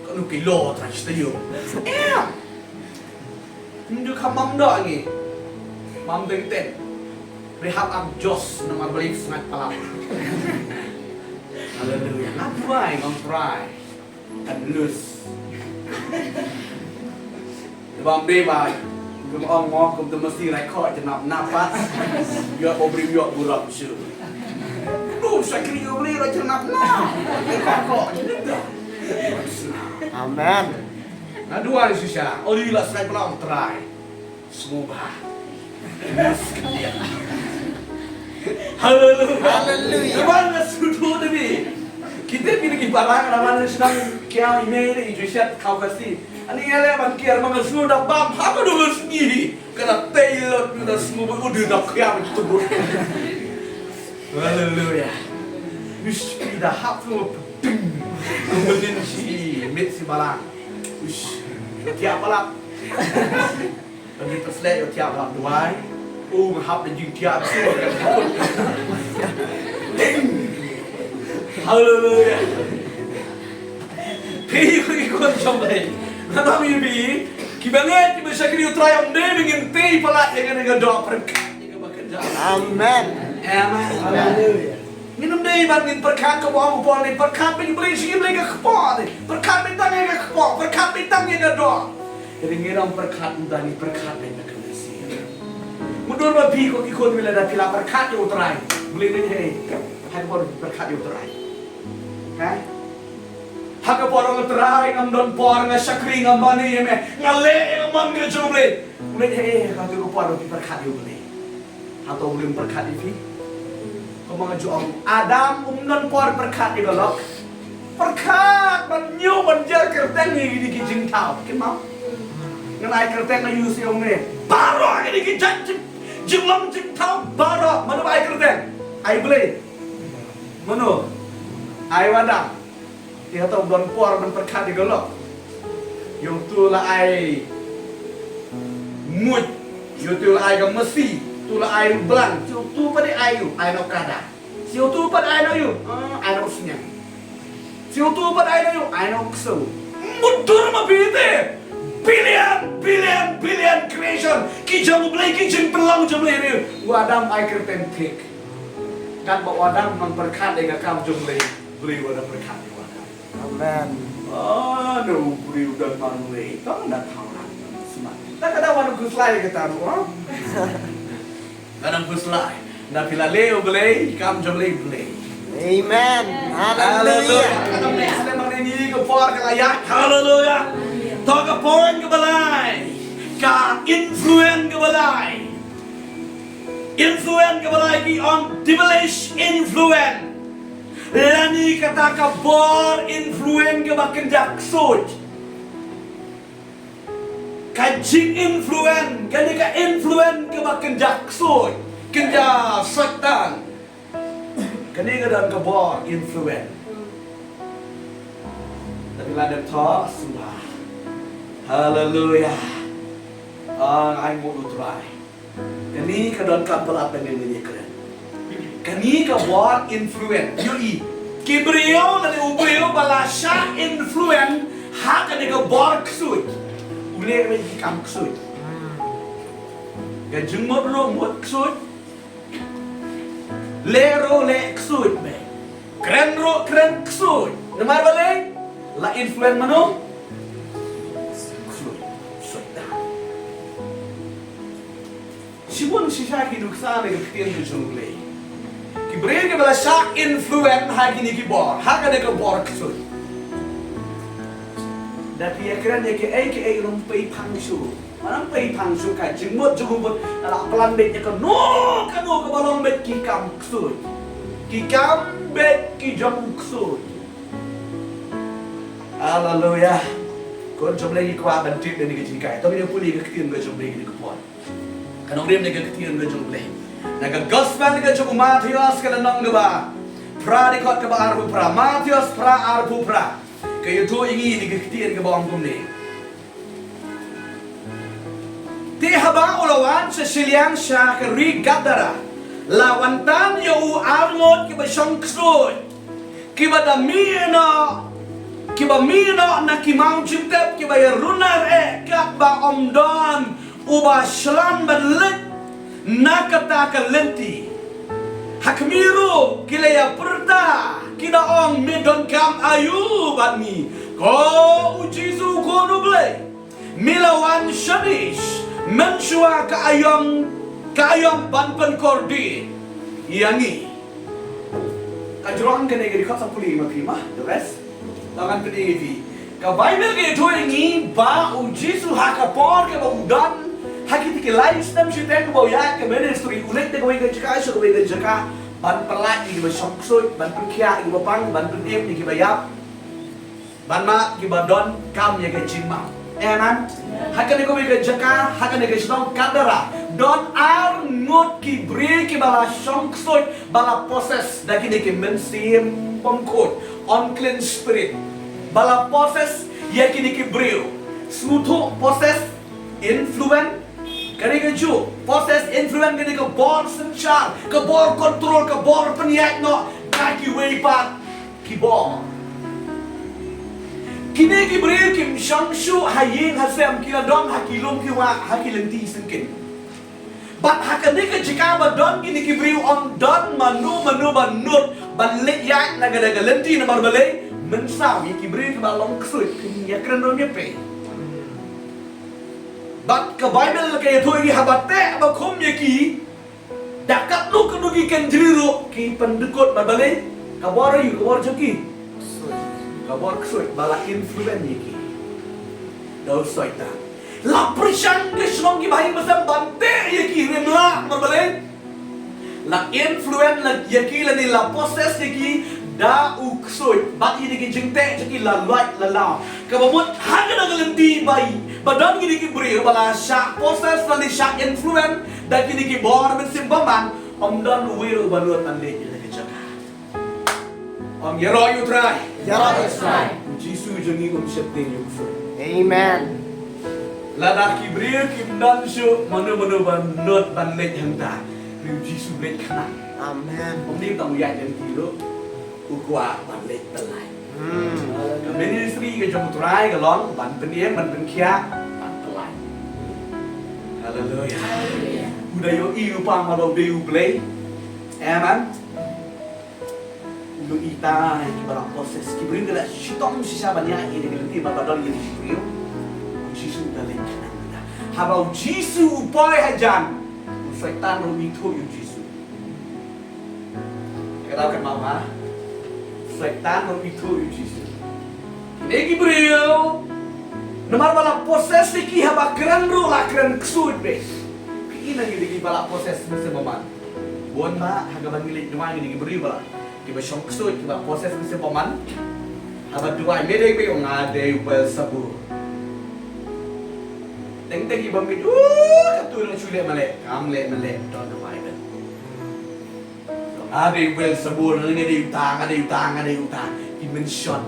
Kano ki lo tra stadium. Em. Ndu kham bam doh ngi. Bam teng teng. Rehab ak jos namar balik sngaid palat. Haleluya. Ngam try, ngam try. Kan lus. Bam dei bai. Kum ong mo, kum tu mesti rai kho jnap nap pat. Yo obri yo burap shu. Tu sakri obri rai jnap nap. Rai kho kho jnap dah. Amen. Nga duwai shisha, ori la sngaid palat ong Trai. Sngewbha. Haleluya. Haleluya. Iban nga sngewthuh da phi. Kita phi lagi barang, nama ni senang kia email i Joseph kau kasi. Ani ele ban kia, nama nga sngewthuh da bam, haba dulu sngi. Kana tailor tu da sngewbha udah da kia betul. Haleluya. Miss phi da hap tu ding. Kemudian si mit si balang. Ush. Tiap palat. Kan kita selek yo tiap palat duai. Oh, ngahap da jingtiap si. Ding. Haleluya. Phi, phi, kon jong lai. Ngan ong ïa phi, kiba ngeit, kiba shakri u Trai, ym dei ba ngin tei palat ïa kane ka doh pyrkhat ïa kaba kynjah. Amen. Amen. Haleluya. Ngin ym dei ban ngin pyrkhat, kaba ong u Paul, ngin pyrkhat beit ïa U Blei, shu ïa U Blei ka kpoh, pyrkhat beit tang ïa ka kpoh, pyrkhat beit tang ïa ka doh. Hynrei ngin ym pyrkhat ym dei, ngin pyrkhat beit ïa ka mynsiem. Mutdur ba phi ko ki khun, lada phi la pyrkhat ïa u Trai, U Blei leh hi. Ha ka por pyrkhat ïa u Trai. Ha? Ha ka por ong Trai, ngam don por, nga shakri, ngam mane ïa me, nga leh ïa ka mon ka jong U Blei. U Blei, eh, eh, ha tu ka por phi pyrkhat ïa U Blei. Hato U Blei um pyrkhat ïa phi? Kumba nga ju ong, Adam um don por pyrkhat ïa ka lok. Pyrkhat ban ñiew ban jer kyrteng ïa kine ki jingthaw. Kin mam? Ngan ai kyrteng ïa u sha u me. Baroh kine ki jait jing, jinglong jingthaw baroh. Mano ba ai kyrteng? Ai Blei. Mano? Ai u Adam. Te hato u don por ban pyrkhat ïa ka lok? Ïa utu la ai muid, ïa utu la ai ka masi, utu la ai u blang, ïa utu pat ai u, ai noh kada. Ïa utu pat ai noh ïa u, ah, ai noh u sniang. Ïa utu pat ai noh ïa u, ai noh u ksew. Mutdur ma phi te. Billion, billion, billion creation. jong U Blei, ki jingpynlong jong U Blei ruh. U Adam ai kyrteng thik. Katba u Adam u nang pyrkhat ïa ka kam jong U Blei, U Blei u Adam pyrkhat ïa u Adam. Amen. Ah, no, U Blei u don marwei. Tang da thaw ran smat. Ta ka da wan khuslai kata ruh. Ka nang khuslai. Na phi la leh U Blei, kam jong U Blei, U Blei. Amen. Hallelujah. Hallelujah. Ka nang leh snem ma ni ka por ka la ïaid. Hallelujah. To ka point kaba lai. Ka influence kaba lai. Influence kaba lai ki ong devilish influence. Lane kata ka bor influence kaba kynja ksuid. Ka jing influence, kane ka influence kaba kynja ksuid, kynja Soitan. Kane ka don ka bor influence. Tapi la dep thoh sngewbha. Haleluya. Ah, ai mo U Trai. Kane ka donkam palat ban ngin ïakren. Kane ka bor influence. Ïohi. Ki briew lane u briew ba la shah influence ha kane ka bor ksuid, u leh ruh ki kam ksuid. Ka jingmut ruh mut ksuid. Leh ruh leh ksuid beit. Kren ruh kren ksuid. Namar balei? La influence mano? Ksuid. Soitan. Shibun shisha ki nuksa na ka ktien ka jong U Blei. Ki briew kiba la shah influence ha kine ki bor, ha kane ka bor ksuid. Da phi ïakren ïa kiei kiei ruh ym pei phang shuh. Ym pei phang shuh, ka jingmut jong u mut ka la plan beit ïa kano kano kaba long beit ki kam ksuid. Ki kam beit ki jong u ksuid. Haleluya. Ko jong U Blei, ngi kwah ban tip ïa kane ka jinghikai. To ngin ïa pule ïa ka ktien ka jong U Blei kane ka por. Kan ong rim na ka ktien ka jong U Blei. Na ka gospel ka jong u Mathaios ka lynnong kaba phra, dkhot kaba arphew phra. Mathaios phra, arphew phra. Ka ïathuh ïa ngi na ka ktien kaba ong kumne. Te haba u la wan sha shiliang sha ka ri Gadara, la wan tang ïa u arngut kiba shong ksuid, kiba da mih noh, kiba mih noh na ki maw jingtep, kiba ïarunar eh, katba ym don uba shlan ban leit na kata ka lynti. Ha khmih ruh ki la ïapyrta, ki da ong, me donkam aïu bad ngi, ko U Jisu, u Khun U Blei? Me la wan shane mynshuwa ka aïom, ka aïom ban pynkordit ïa ngi. Ka jrong kane ka dkhot, sa pule ma phi ma, the rest. Tang ngan pyni ïa phi. Ka Baibl ka ïathuh ïa ngi ba U Jisu ha ka por kaba u don ha kita ki lai snem shiteng kaba u ïaid ka ministry, u leit na kawei ka jaka sha kawei ka jaka ban pyllait ïa kiba shong ksuid, ban pynkhiah ïa kiba pang, ban pynim ïa kiba ïap, ban mad kiba donkam ïa ka jingmam. Amen. Ha kane kawei ka jaka, ha kane ka shnong Gadara, don arngut ki briew kiba la shong ksuid, ba la possess da kine ki mynsiem bymkhuid, unclean spirit. Ba la possess ïa kine ki briew. Sngewthuh possess, influence. Kane kajuh, possess, influence, kane ka bor synshar, ka bor control, ka bor pynïaid noh da kiwei pat ki bor. Kine ki briew kim shong shuh ha ïing ha sem, ki la don ha ki lum ki wah, ha ki lynti syngkien. Bad ha kane ka jaka ba don kine ki briew, ym don mano mano ba nud ban leit ïaid na kane ka lynti, namar balei? Mynsaw ïa ki briew kiba long ksuid kim ïakren ruh ym ïapei. Bad ka Baibl ka ïathuh ïa ngi, haba teh ba khum ïa ki, da katno katno ki kynjri ruh ki pyndykut, namar balei? Ka bor aïu? Ka bor jong ki, ka bor ksuid, ba la influence ïa ki da u Soitan. La pyrshang ki shnong kiba ha ïing ha sem ban teh ïa ki, ym lah, namar balei? La influence ïa ki lane la possess ïa ki da u ksuid, bad ïa ki jingteh jong ki la lait la law. Kaba mut ha kane ka lynti ba, ba don kine ki briew ba la shah possess lane shah influence da kine ki bor mynsiem bymman, ym don uwei ruh uba nud ban leit ïa kane ka jaka. Ong, ïaroh ïa U Trai. Ïaroh ïa U Trai. U Jisu jong ngi um sheptieng ïa u ksuid. Amen. Lada ki briew kim don shuh, mano mano ba nud ban leit hangta? Hynrei U Jisu u leit khnang. Amen. Ym dei tang u ïaid lynti ruh, u kwah ban leit pyllait. Hmm. Ka ministry ka jong U Trai ka long ban pynim, ban pynkhiah, ban pyllait. Haleluya. U da ïohi u Kpa ba u dei U Blei. Amen. U ïohi tang ïa kiba la possess. Ki briew ki la shitom shisha ban ïaid ïa ki lynti ba ba don ïa ki briew. U Jisu u da leit khnang. Haba u Jisu u poi hajan, u Soitan ruh u ithuh ïa u Jisu. Ka daw kan mama. Soitan ruh u ithuh ïa u Jisu. Kine ki briew, namar ba la possess ïa ki, haba kren ruh la kren ksuid beit. Phi i na ngi da kiba la possess mynsiem bymman. Bun ba ha kaba ngi leit duwai ngi da ki briew ba la, kiba shong ksuid, kiba possess mynsiem bymman. Haba duwai me dei, me ong nga dei u Beelzebul. Teng teng kiba mih, uh, katu nang shu leh ma leh, kam leh ma leh, don ha Baibl. Nga dei u Beelzebul, nga dei uta, nga dei uta, nga dei uta. Ki mention.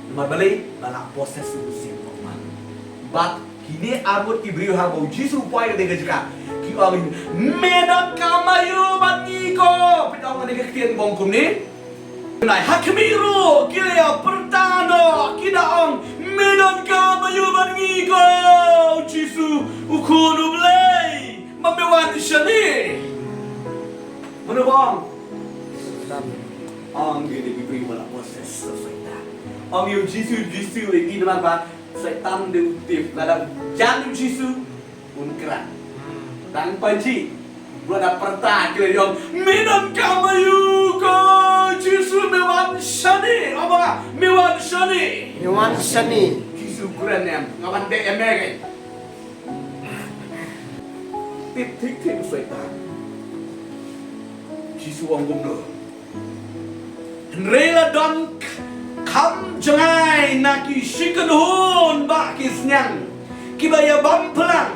Namar balei? Ba la possess u mynsiem bymman. Bad kine arngut ki briew haba u Jisu u poi ha kane ka jaka, ki ong, me donkam aïu bad ngi ko? Phi ong kane ka ktien bong kumne. Nai ha khmih ruh ki la ïa pyrta noh, ki da ong, me donkam aïu bad ngi ko, Jisu u Khun u Blei? Ba me wan shane. Mano ba ong? Ong ïa ki briew ba la possess da u Soitan. Ong ïa u Jisu, Jisu, ïa ki, namar ba Soitan dei u tip, lada jan u Jisu, un kren. Tang pa ji, ba la pyrta ki la ong, me donkam aïu ko Jisu, me wan shane. Aba, me wan shane. Me wan shane. Jisu kren em, nga wan dei em eh. Tip thik thik u Soitan. Jisu ong kumno? Hynrei la don kham jngai na ki shi kynhun ba ki sniang kiba ïa bam phlang.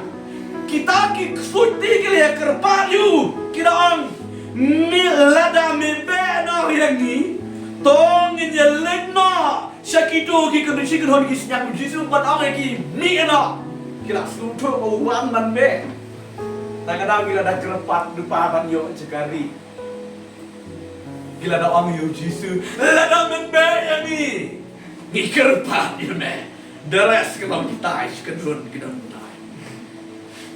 Kita ki ksuid ti ki la ïa kyrpad ïa u, ki da ong, me lada me beh noh ïa ngi, to ngin ïa leit noh sha kito ki kynhun, shi kynhun ki sniang. U Jisu pat ong ïa ki, mih noh. Ki la sngewthuh ba u wan ban beh. Ta ka daw ki la da kyrpad lypa ban ïoh jaka ri. Ki la da ong ïa u Jisu, lada men beh ïa ngi, ngi kyrpad ïa me. The rest ki long kitai, shi kynhun ki don kitai.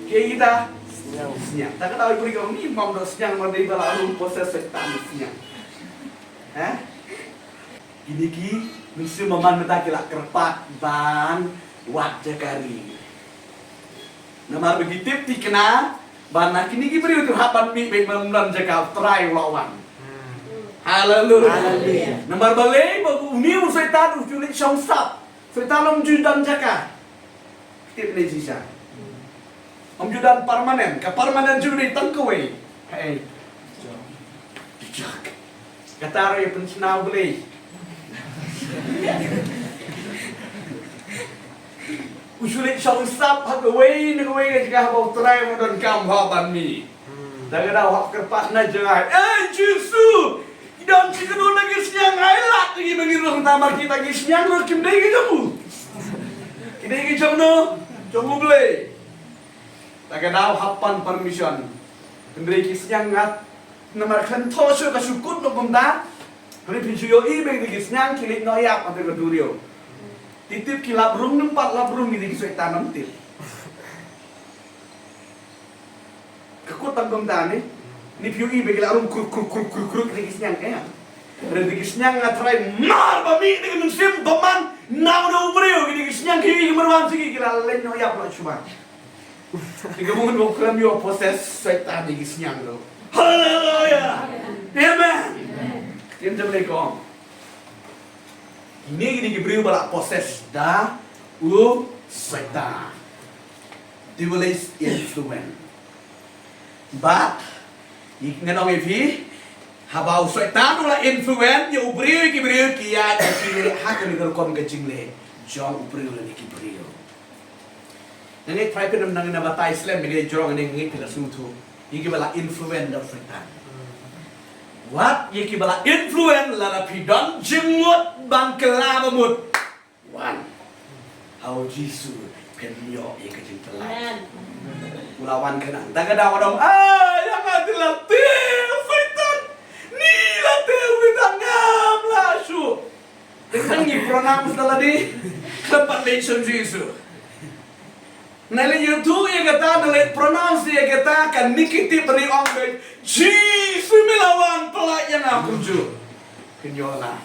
Ki ïa kita sniang. Sniang. Ta ka daw ïa u briew ki ong, ngi ym don sniang, namar dei ba la rung possess Soitan sniang. Ha? Kine ki mynsiem bymman mynta ki la kyrpad ban wad jaka ri. Namar ba ki tip thikna ba na kine ki briew te hap ban mih beit, ban ym don jaka, u Trai u la wan. Haleluya. Haleluya. Namar balei? Ba une u Soitan u ju leit shong sap. Soitan um ju don jaka. Tip ne jija. Um ju don permanent, ka permanent jong u dei tang kawei. Hei. Jijak. Kata ruh ïa pynshna U Blei. U shu leit shong sap ha kawei na kawei ka jaka haba u Trai u donkam ha ban mih. Da ka daw hap kyrpad na jngai. Ei Jisu, ki don shi kynhun na ki sniang, ai lad ïa ki ba ngin rung, namar kita ki sniang ruh kim dei ki jong u. Ki dei ki jong no, jong U Blei. Ta ka daw hap pan permission. Hynrei ki sniang ngat, namar khlem thoh shuh ka shu kut noh kumta. Hynrei phin shu ïohi ba ki sniang ki leit noh ïap ha ka duriaw. Ki tip ki lap rung, nym pat lap rung, ki dei ki Soitan nym tip. Ka kut tang kumta ne. Ni phi ïohi ba ki la rung kruk kruk kruk kruk kruk, ki dei ki sniang, eh. Hynrei ki sniang nga tharai mar ba mih da ki mynsiem bymman na u briew, ki dei ki sniang ki ïohi ki myrwan sha ki, ki la leit noh ïap noh shuwa. Ki ka bun ba khlem ïoh possess Soitan ïa ki sniang ruh. Haleluya. Amen. Ïa jam lei kong. Kine kine ki briew ba la possess da u Soitan. Devilish influence. But ngan ong ïa phi, haba u Soitan u la influence ïa u briew, ki briew ki ïaid ki leh ha kane ka rukom ka jingleh jong u briew lane ki briew. Nga ngeit phai phin ym nang na batai slem ïa kane jrong, nga ngeit phi la sngewthuh ïa kiba la influence da u Soitan. Wat ïa kiba la influence, lada phi don jingmut ban kylla ba mut, wan ha u Jisu, phin ïoh ïa ka jingpyllait. Amen. U la wan khnang. Tang ka daw u ong, ah, ïa nga te la tei Soitan. Ni la tei u, ni tang ngam lah shuh. Teng teng ngi pronounce da lade. Khlem pat mention Jisu. Nalei ïathuh ïa kata, nalei pronounce ïa kata, kane ka tip ba ong beit, Jisu me la wan pyllait ïa nga kumjuh. Kin ïoh la.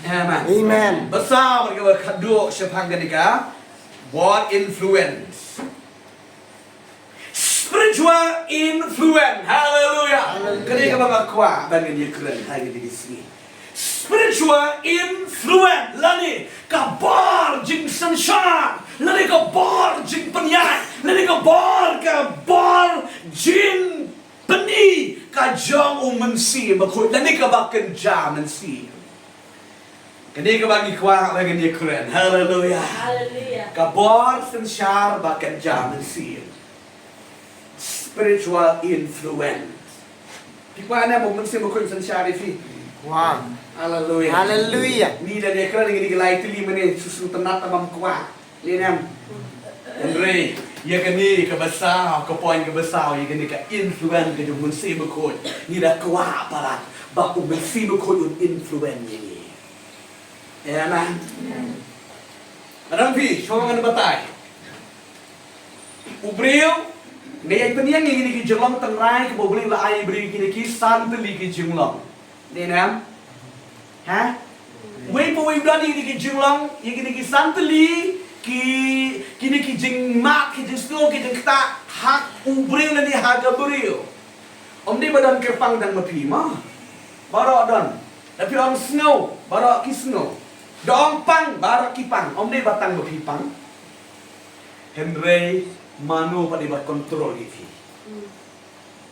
Amen. Amen. Ba saw bad kaba khatduh shaphang kane ka bor influence. Spiritual influence. Hallelujah. Hallelujah. Kane kaba nga kwah ban ngin ïakren ha kine ki sngi. Spiritual influence lane ka bor jingsynshar, lane ka bor jingpynïaid, lane ka bor, ka bor jingpyni ka jong U Mynsiem Bakhuid, lane kaba kynja mynsiem. Kane kaba ngi kwah ba ngin ïakren. Hallelujah. Hallelujah. Ka bor synshar ba kynja mynsiem. Spiritual influence. Phi kwah ne ba U Mynsiem Bakhuid synshar ïa phi? Kwah. Hallelujah. Hallelujah. Ngi da ïakren ngi, ngi la ïatylli mynne, shu shu tynnat, ym kwah. Lei ne em? Hynrei ïa kane kaba saw, ka point kaba saw, ïa kane ka influence ka jong U Mynsiem Bakhuid, ngi da kwah palat ba U Mynsiem Bakhuid un influence ïa ngi. Amen. Amen. Ngan ong ïa phi, shuwa ngan batai. U briew, ngi ïa pynïeng ïa kine ki jinglong tynrai kiba U Blei u la ai ïa u briew, kine ki san tylli ki jinglong. Dei ne em? Ha? Uwei pa uwei u don ïa kine ki jinglong, ïa kine ki san tylli ki, kine ki jingmap, ki jingsngew, ki jingktah ha u briew lane ha ka briew. Ym dei ba don kyrpang tang ma phi mo. Baroh don. Da phi ong sngew, baroh ki sngew. Da ong pang, baroh ki pang. Ym dei ba tang ma phi pang. Hynrei mano pat dei ba control ïa phi?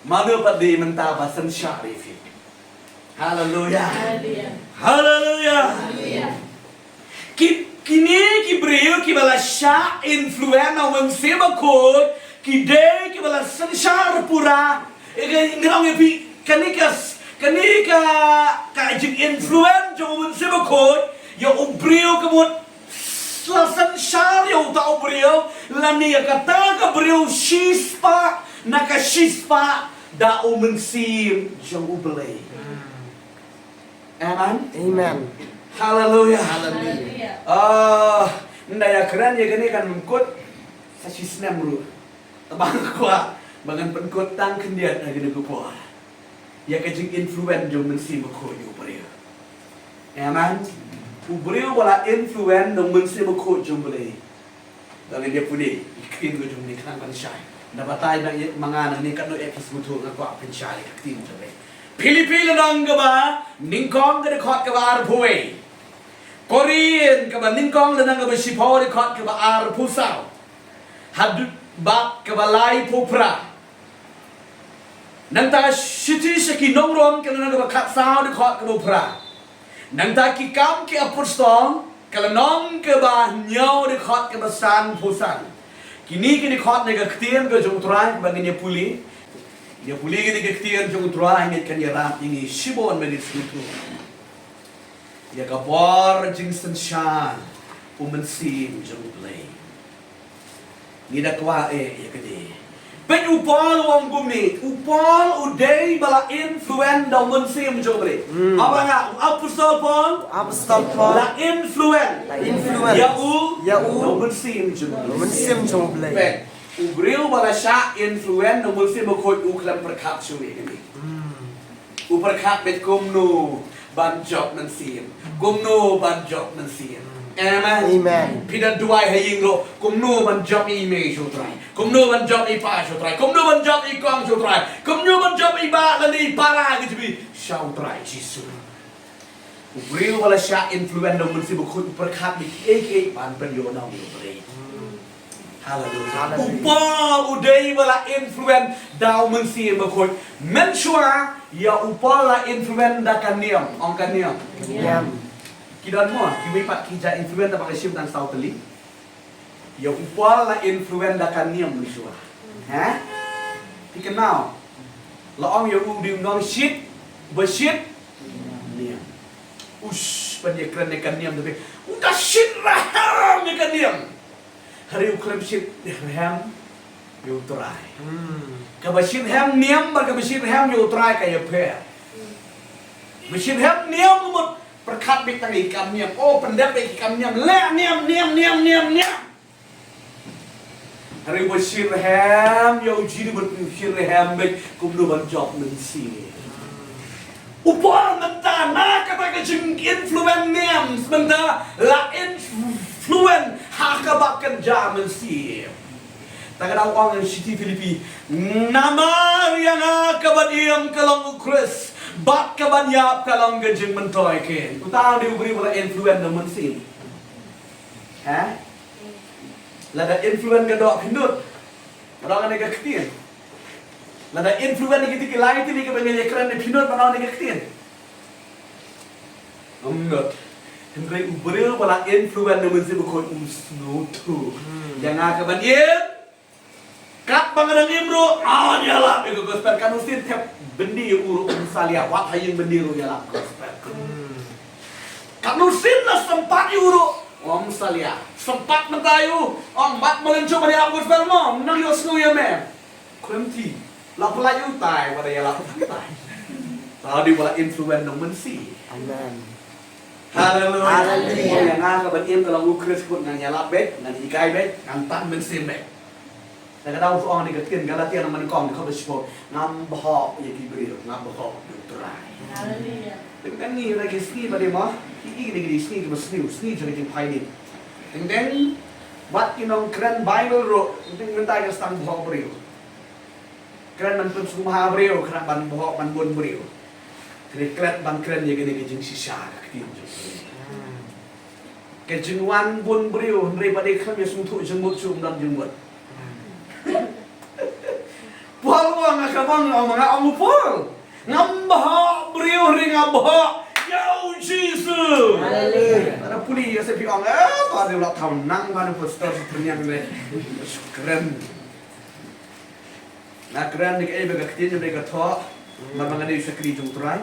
Mano pat dei mynta ba synshar ïa phi? Haleluya. Haleluya. Haleluya. Haleluya. Ki, kine ki briew kiba la shah influence na U Mynsiem Bakhuid, ki dei kiba la synshar pura. Ïa ka, ngan ong ïa phi, kane ka, kane ka, ka jing influence jong U Mynsiem Bakhuid ïa u briew, ka mut la synshar ïa uta u briew, lane ïa kata ka briew shispah na ka shispah da U Mynsiem jong U Blei. Amen. Amen. Haleluya. Haleluya. Ah, nda ïakren ïa kane kan pynkut sa shisnem ruh. Tangba nga kwah ba ngan pynkut tang khyndiat ha kane ka por ïa ka jing influence jong U Mynsiem Bakhuid ïa u briew. Amen. U briew ba la influence da U Mynsiem Bakhuid jong U Blei. Ba ngin ïa pule ïa ka ktien ka jong U Blei khnang ban shai. Nda batai ba ïa ma nga nangne katno episode nga kwah pynshai ïa ka ktien jong U Blei. Philippi lynnong kaba nyngkong ka dkhot kaba arphew wei. Korinth kaba nyngkong lynnong kaba shiphew dkhot kaba arphew saw. Haduh bad kaba laiphew phra. Nangta Shithi sha ki nong Rom ka lynnong kaba khatsaw dkhot kaba phra. Nangta Ki Kam ki Apostol ka lynnong kaba hynñiew dkhot kaba sanphew san. Kine ki dkhot ne ka ktien ka jong U Trai kaba ngin ïa pule. Ïa pule kine ka ktien jong U Trai, ngin kan ïarap ïa ngi shibun minit sngewthuh. Ïa ka bor jingsynshar U Mynsiem jong U Blei. Ngi da kwah eh ïa kane. Peit u Paul u ong kumne, u Paul u dei ba la influence da U Mynsiem jong U Blei. Hmm. Haba nga, u Apostol Paul. Apostol Paul. La influence. La influence. Ïa u. Ïa u. Da U Mynsiem jong U Blei. U Mynsiem jong U Blei. Peit, u briew ba la shah influence da U Mynsiem Bakhuid u khlem pyrkhat shuh ïa kane. Hmm. U pyrkhat beit kumno ban jop mynsiem. Kumno ban jop mynsiem. Amen. Amen. Phi da duwai ha ïing ruh, kumno ban jop i mei sha U Trai. Kumno ban jop i pa sha U Trai. Kumno ban jop i kong sha U Trai. Kumno ban jop i bah lane i para ka jong phi sha U Trai Jisu. U briew ba la shah influence da U Mynsiem Bakhuid u pyrkhat beit kiei kiei ban pynïoh na U Blei. Haleluya. Haleluya. U Paul u dei ba la influence da U Mynsiem Bakhuid. Mynshuwa ïa u Paul la influence da ka niam, ong ka niam. Niam. Ki don mo kiwei pat ki jia influence da ba ka shim tang saw tylli. Ïa u Paul la influence da ka niam mynshuwa. Ha? Phi kynmaw. La ong ïa u dei u nongshit ba shit niam. Ush, ban ïakren ïa ka niam te phi. U da shit rhem ïa ka niam. Hynrei u khlem shit rhem ïa U Trai. Hmm. Kaba shit rhem niam bad kaba shit rhem ïa U Trai ka ïapher. Ba shit rhem niam mut pyrkhat beit tang ïa ki kam niam. Oh, pyndep beit ïa ki kam niam. Leh niam, niam, niam, niam, niam. Hynrei ba shitrhem ïa u Jisu bad u shitrhem bad kumno ban jop mynsiem. U Paul mynta na kata ka jing influence niam mynta la influence ha kaba kynja mynsiem. Ta ka dang ong shithi Philippi, namar ïa nga ka ban im ka long u Khrist bad ka ban ïap ka long ka jingmyntoi. Kane uta u dei u briew ba la influence na mynsiem. Ha? Lada influence ka doh pynlut. Ba dang ne ka ktien. Lada influence ni kiti ki lai tili ka ba ngi kren ni pynlut ba dang ne ka ktien. Ym nud. Hynrei u briew ba la influence na mynsiem bakhuid u sngewthuh. Ïa nga ka ban im. Katba nga dang im ruh, ah, ïalap ïa ka gospel. Katno sien thep byndi ïa u ruh ym salia, wat ha ïing byndi ruh ïalap gospel. Katno sien la sympat ïa u ruh ym salia. Sympat mynta ïa u, ong, bad ma lynchum ban ïalap gospel mo, nang ïohsngew ïa me. Khlem ti la pynlait ïa u tai, wat ïalap tai. Ta dei ba la influence nong mynsiem. Amen. Haleluia. Haleluia. Ïa nga ka ban im ka long u Khrist, kut ngan ïalap beit, ngan hikai beit, ngan tan mynsiem beit. Te ka dang ong ha kane ka ktien Galatia na nyngkong dkhot shiphew, ngam bhoh ïa ki briew, nga bhoh ïa u Trai. Haleluia. Teng teng ngi na ki sngi ba dei mo, ki i na ki sngi kiba sniew, sngi jong ka jingphaini. Teng teng bad ki nongkren Baibl ruh, teng teng mynta ki sdang bhoh briew. Kren ban pynsngewbha briew, kren ban bhoh ban bun briew. Kren, kren ban kren ïa kane ka jingshisha ka ktien jong u Blei. Ka jingwan bun briew, hynrei ba dei khlem ïa sngewthuh jingmut shu ym don jingmut. Paul u ong, nga ka bang, nga ong, nga ong u Paul. Ngam bhoh briew, hynrei nga bhoh ïa u Jisu. Haleluia. Lada pule ïa se phi ong, eh, ba dei u la thaw nang ba dei pastor shu pynïang leh. Kren. Nga kren dei kaei ba ka ktien jong u Blei ka thoh. Namar ba nga dei u shakri jong u Trai.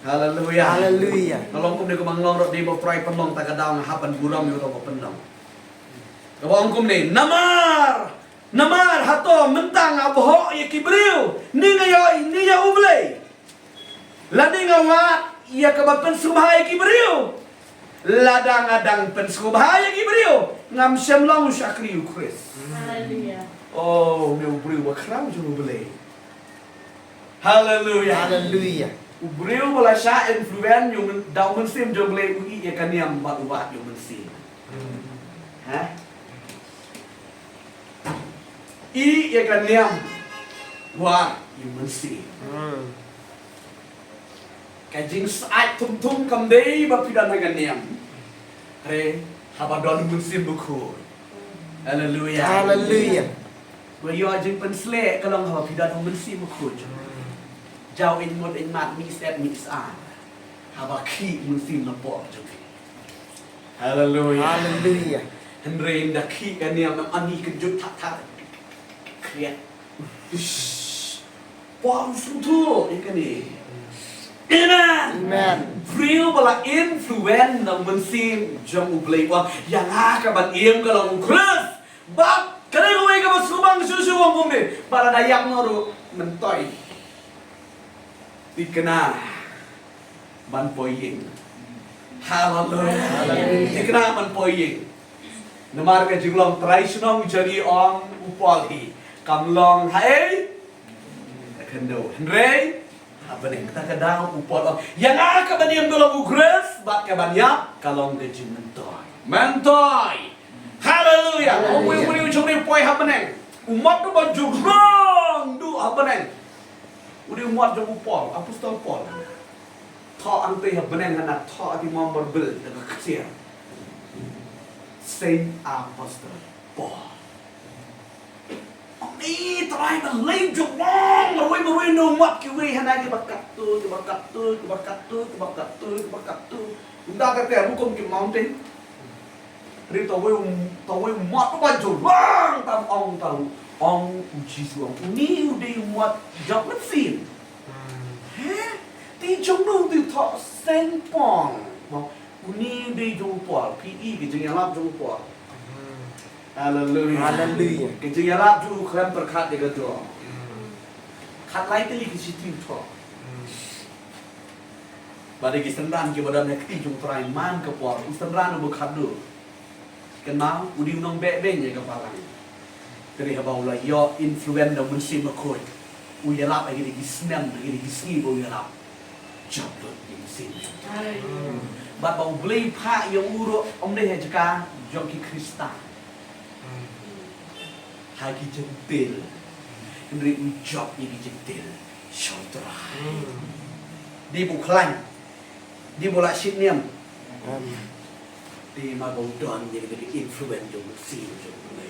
Haleluia. Haleluia. Nga long kumne kumba nga long ruh dei ba u Trai pynlong, ta ka daw nga hap ban burom ïa uta uba pynlong. Kaba ong kumne, namar, namar hato mynta nga bhoh ïa ki briew, ne nga ïohi ne ïa u Blei? Lane nga wad ïa kaba pynsngewbha ïa ki briew? Lada nga dang pynsngewbha ïa ki briew, ngam shym long u shakri u Khrist. Haleluia. Oh, une u briew ba khraw jong u Blei. Haleluia. Haleluia. U briew ba la shah influence ïa u myn-, da u mynsiem jong u Blei, u ïeh ïa ka niam bad u wad ïa u mynsiem. Ha? Ïeh ïa ka niam, wad ïa u mynsiem. Ka jingsyaid thum thum kam dei ba phi don ha ka niam. Hynrei haba don u Mynsiem Bakhuid. Haleluia. Haleluia. Ba ïoh jingpynsleh ka long haba phi don u Mynsiem Bakhuid. Jaw ïing mut ïing mat, mih set mih sar. Haba khih u Mynsiem na pdeng jong phi. Haleluia. Haleluia. Hynrei ynda khih ka niam, ani kynjut thak thak. Kriat. Phi sngewthuh ïa kane? Amen. Amen. Briew ba la influence na u Mynsiem jong u Blei, ba ïa nga ka ban im ka long u Khrist. Bad kane kawei kaba sngewbang shuh shuh, ong kumne, ba lada ïap noh ruh, myntoi. Thikna ban poi ïing. Haleluia. Haleluia. Thikna ban poi ïing. Namar ka jinglong trai shnong jong ngi, ong u Paul, hi kam long haei? Ha khyndew. Hynrei ha bneng. Ta ka daw u Paul ong, ïa nga ka ban im ka long u Khrist, bad ka ban ïap ka long ka jingmyntoi. Myntoi. Haleluia. Haleluia. Ong u briew jong ngi, poi ha bneng. U mot uba jrong duh ha bneng u dei u mot jong u Paul, Apostol Paul. Thoh hangtei ha bneng, hana thoh ha ki mambor bil da ka ksiar. Saint Apostle Paul. Ong, i Trai, ba lei jrong marwei marwei na u mot, kiwei hana kiba katto, kiba katto, kiba katto, kiba katto, kiba katto. Ynda kata rukom ki mountain. Hynrei tawei u, tawei u mot uba jrong tam, ong tam, ong u Jisu, ong, une u dei u mot jop mynsiem. He? Te jong no u dei thoh Saint Paul? Mo, une u dei jong u Paul, phi i ka jingïalap jong u Paul. Haleluia. Haleluia. Ka jingïalap jong u khlem pyrkhat ïa ka jrong. Khatlai tylli ki shithi u thoh. Ba dei ki synran kiba don ha kti jong u Trai man ka por, u synran uba khatduh. Kynmaw, u dei u nongbeh beiñ ïa ka balang. Te haba u la ïoh influence da u Mynsiem Bakhuid, u ïalap ha kine ki snem, ha kine ki sngi ba u ïalap, jop lut ïa u Mynsiem. Bad ba U Blei phah ïa u ruh, ym dei ha jaka jong ki Khristan, ha ki Jentil. Hynrei u jop ïa ki Jentil sha U Trai. Dei ba u khlaiñ, dei ba u la shit niam. Dei ma ba u don ïa ka influence jong u Mynsiem jong U Blei.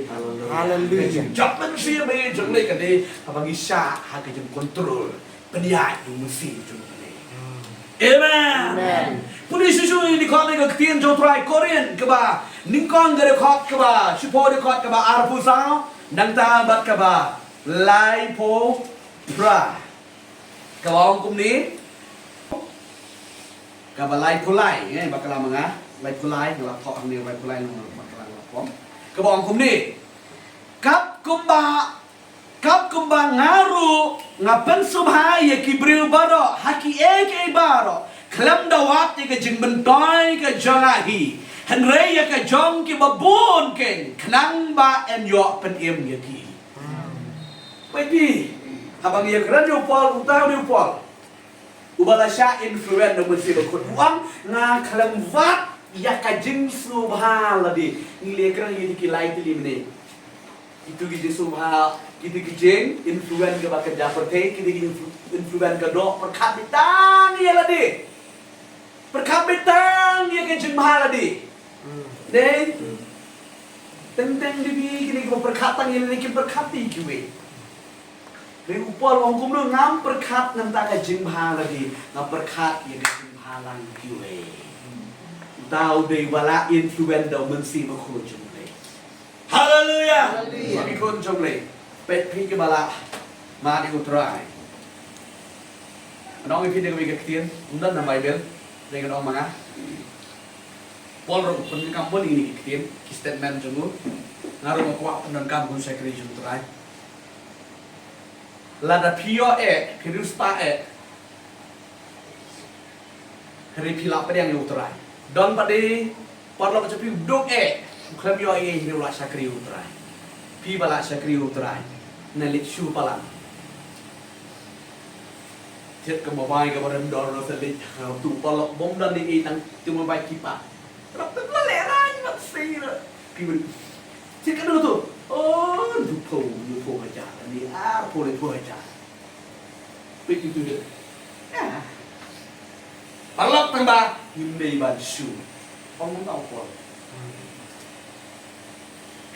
Haleluia. Haleluia. Ka jingjop mynsiem jong U Blei ka dei haba ngi shah ha ka jingcontrol, pynïaid jong u Mynsiem jong U Blei. Amen. Amen. Pule shuh shuh ïa ka dkhot ka ktien jong U Trai, Korinth kaba nyngkong, ka dkhot kaba shiphew, dkhot kaba arphew saw, nangta bad kaba laiphew phra. Kaba ong kumne. Kaba laiphew lai, eh, bakla ma nga, laiphew lai, nga la thoh hangne, laiphew lai, nga bakla nga la pom. Kaba ong kumne. Kat kumba, kat kumba nga ruh nga pynsngewbha ïa ki briew baroh ha kiei kiei baroh, khlem da wad ïa ka jingmyntoi ka jong nga hi, hynrei ïa ka jong kiba bun keiñ, khnang ba yn ïoh pynim ïa ki. Peit phi, haba ngi ïakren ïa u Paul, uta u dei u Paul uba la shah influence da u Mynsiem Bakhuid. U ong, nga khlem wad ïa ka jingsngewbha lade. Ngi la ïakren ïa ki lai tylli mynne. Kito ki jingsngewbha, kito ki jing influence kaba kynja pyrthei, kito ki influ-, influence ka doh, pyrkhat beit tang ïa lade. Pyrkhat beit tang ïa ka jingbha lade. Dei. Teng teng de phi kine kiba pyrkhat tang ïa lade kim pyrkhat ïa kiwei. Dei u Paul u ong kumno, ngam pyrkhat na ka bynta ka jingbha lade, nga pyrkhat ïa ka jingbha lang kiwei. Uta u dei uba la influence da u Mynsiem Bakhuid jong U Blei. Haleluia. Haleluia. Ki khun jong U Blei. Peit phi kiba la mad ïa U Trai. Ngan ong ïa phi da kawei ka ktien, ym don na Baibl, hynrei ngan ong ma nga. Paul ruh u pyndonkam bun ïa kine ki ktien, ki statement jong u. Nga ruh nga kwah pyndonkam, khun shakri jong U Trai. Lada phi ïoh eh, phi riewspah eh, hynrei phi la pdiang ïa U Trai. Don pat de paralok jong phi u duk eh, u khlem ïoh ei, hynrei u la shakri ïa U Trai. Phi ba la shakri ïa U Trai, na leit shu palat. Thied ka mobile kaba rem dor, na sa leit ha utu u paralok bym don ei ei, tang utu mobile keypad. Rap te la lehraiñ mat sei la. Phi wyn. Thied katno tu? Oh, hynñiewphew, hynñiewphew hajar, ne arphew, laiphew hajar. Peit ïa utu de. Ïa. Paralok, tang ba ngim dei ban shu. Ong kumta u Paul.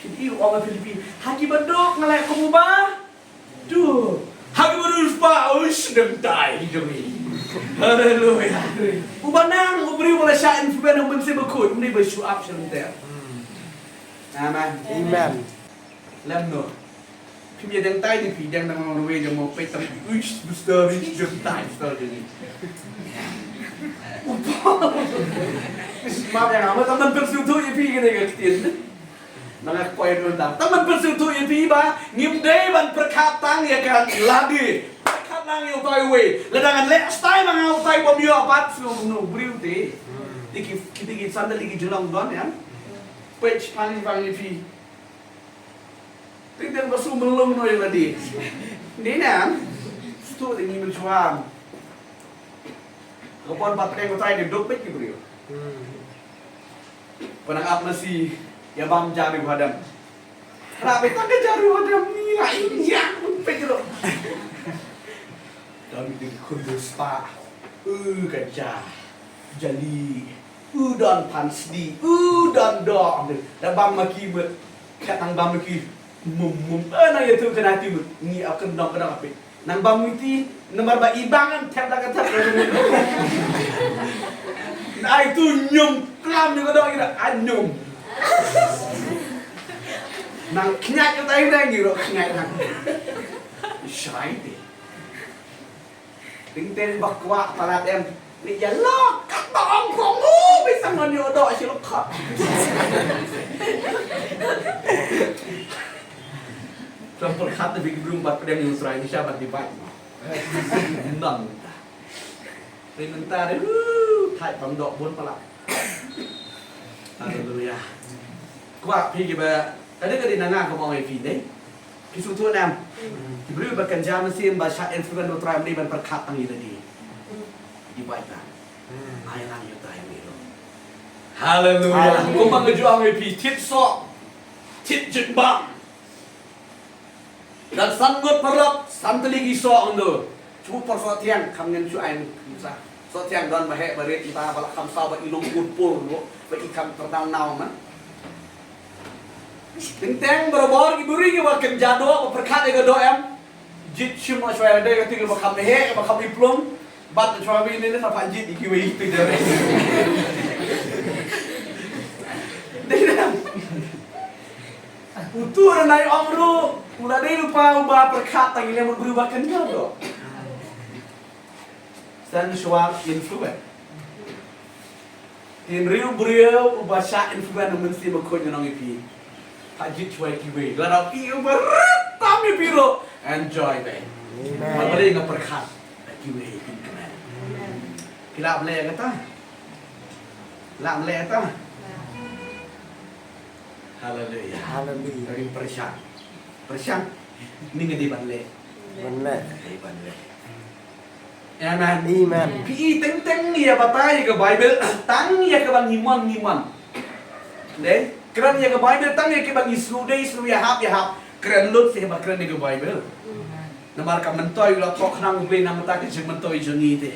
Phi i u ong ha Philippi, ha kiba duk nga leh kum uba duk, ha kiba riewspah, u sdang tai jong ngi. Haleluia. Uba nang, u briew uba la shah influence da u Mynsiem Bakhuid, um dei ba shu ap sha lynter. Amen. Amen. Lem noh. Phim ïa dang tai ne phi dang dang long wei jong mo, peit tang, ui, booster, ui, jong tai, booster jong ngi. Map ïa nga, ma tang ban pynsngewthuh ïa phi kane ka ktien. Na nga kwai dun tang, tang ban pynsngewthuh ïa phi ba ngim dei ban pyrkhat tang ïa ka lade. Pyrkhat lang ïa utai uwei. Lada ngan leh stai ma nga utai bym ïoh pat, sngewthuh u briew te. Te ki, ki, te ki sandal ki jinglong don ïa. Peit shipang shipang ïa phi. Teng teng ba shu mlung noh ïa lade. Ni na. Shu tu ngi mynshuwa. Ka pon pat pdeng utai, dei duk beit ki briew. Pynang ap masi ïa bam jar ri hadam. Ra beit tang ka jar ri hadam ni la injak peit ruh. Kami dei khun riewspah. Uh, ka jar. Jali. U don phan sdi, u don doh. Da bam ma ki mut. Kat nang bam ma ki. Mum, mum. Eh, nang ïathuh kane ti mut. Ngi ap kyndong kyndong apit. Nang bam ngi ti, namar ba i bang kan thep da ka thep. Ai tu ñium klam ni ka dong ira, ai ñium. Nang khñiat ka tai nang ira khñiat nang. Shai te. Teng teng ba kwah palat em. Ni ïa lok kat ba ong ko ngu bi sang ngan ïoh doh shi lok khat. Trampol khat te bi ki brung bat pdeng ïa u Trai ni sha bat di bai. Nang ta. Ri nang ta de, uh, thait pang doh bun palat. Haleluya. Kwah phi kiba Ka dei ka dei na nga ka ong ïa phi ne. Phi sngewthuh ne em? Ki briew ba kynja mynsiem ba shah influence u Trai ym dei ban pyrkhat tang ïa lade. Ki bai tang. Ai nang ïa u Trai ïa u. Haleluya. Haleluya. Kumba nga ju ong ïa phi, thied soh, thied jingbam. Lada san ngut paralok, san tylli ki soh, ong do. Shu por soh thiang, kham ngin shu ai. Soh thiang don ba heh ba rit, mynta ba la kham saw ba i long pur pur, ba i kham kyrdan naw ma. Teng teng barabor ki briew kiba kynja doh, ba pyrkhat ïa ka doh em. Jied shim ma shwa ïa ka doh, ka teng ba kham heh, ba kham i plung. Bad shwa ba ine ne sa pha jied ïa kiwei, tu jare. Dei ne em? Utu u nai ong ruh, u la dei lypa uba pyrkhat tang ïa lade mut briew ba kynja doh. Sensual influence. Hynrei u briew uba shah influence u Mynsiem Bakhuid, ngan ong ïa phi, pha jied shwa ïa kiwei. Lada phi uba rit tam ïa phi ruh, enjoy bha. Amen. Balei nga pyrkhat ïa kiwei, phin kmen. Amen. Phi lah ban leh ïa kata? Lah ban leh ïa kata? Haleluya. Haleluya. Ka dei pyrshang. Pyrshang. Ni nga dei ban leh. Ban leh. Dei ban leh. Amen. Amen. Phi i, teng teng ïa batai ïa ka Bible tang ïa kaba ngi mon ngi mon. Dei, kren ïa ka Bible tang ïa kaba ngi sngewdei sngewïahap ïahap. Kren lut seh ba kren ïa ka Bible. Namar ka myntoi u la thoh khnang u Blei na ka bynta ka jingmyntoi jong ngi te.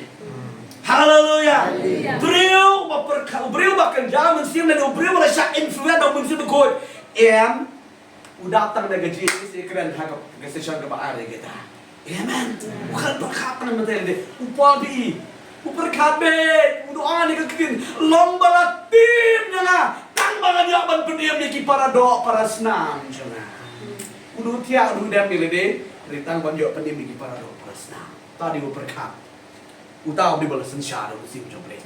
Haleluya. Haleluya. Briew ba pyrkhat, briew ba kynja mynsiem, lane u briew ba la shah influence da u Mynsiem Bakhuid, em, u dap tang da ka jingïakren ha ka, ka session kaba ar ïa kita. Amen. U khlem pyrkhat na mynta de. U Paul phi i, u pyrkhat beit, u duwai ïa ka ktien, long ba la tim ïa nga, tang ba ngan ïoh ban pynim ïa ki para doh para snam jong nga. U duh thiah, u duh dem ïa lade, hynrei tang ban ïoh pynim ïa ki para doh para snam. Uta dei u pyrkhat. Uta u dei ba la synshar da u Mynsiem jong u Blei.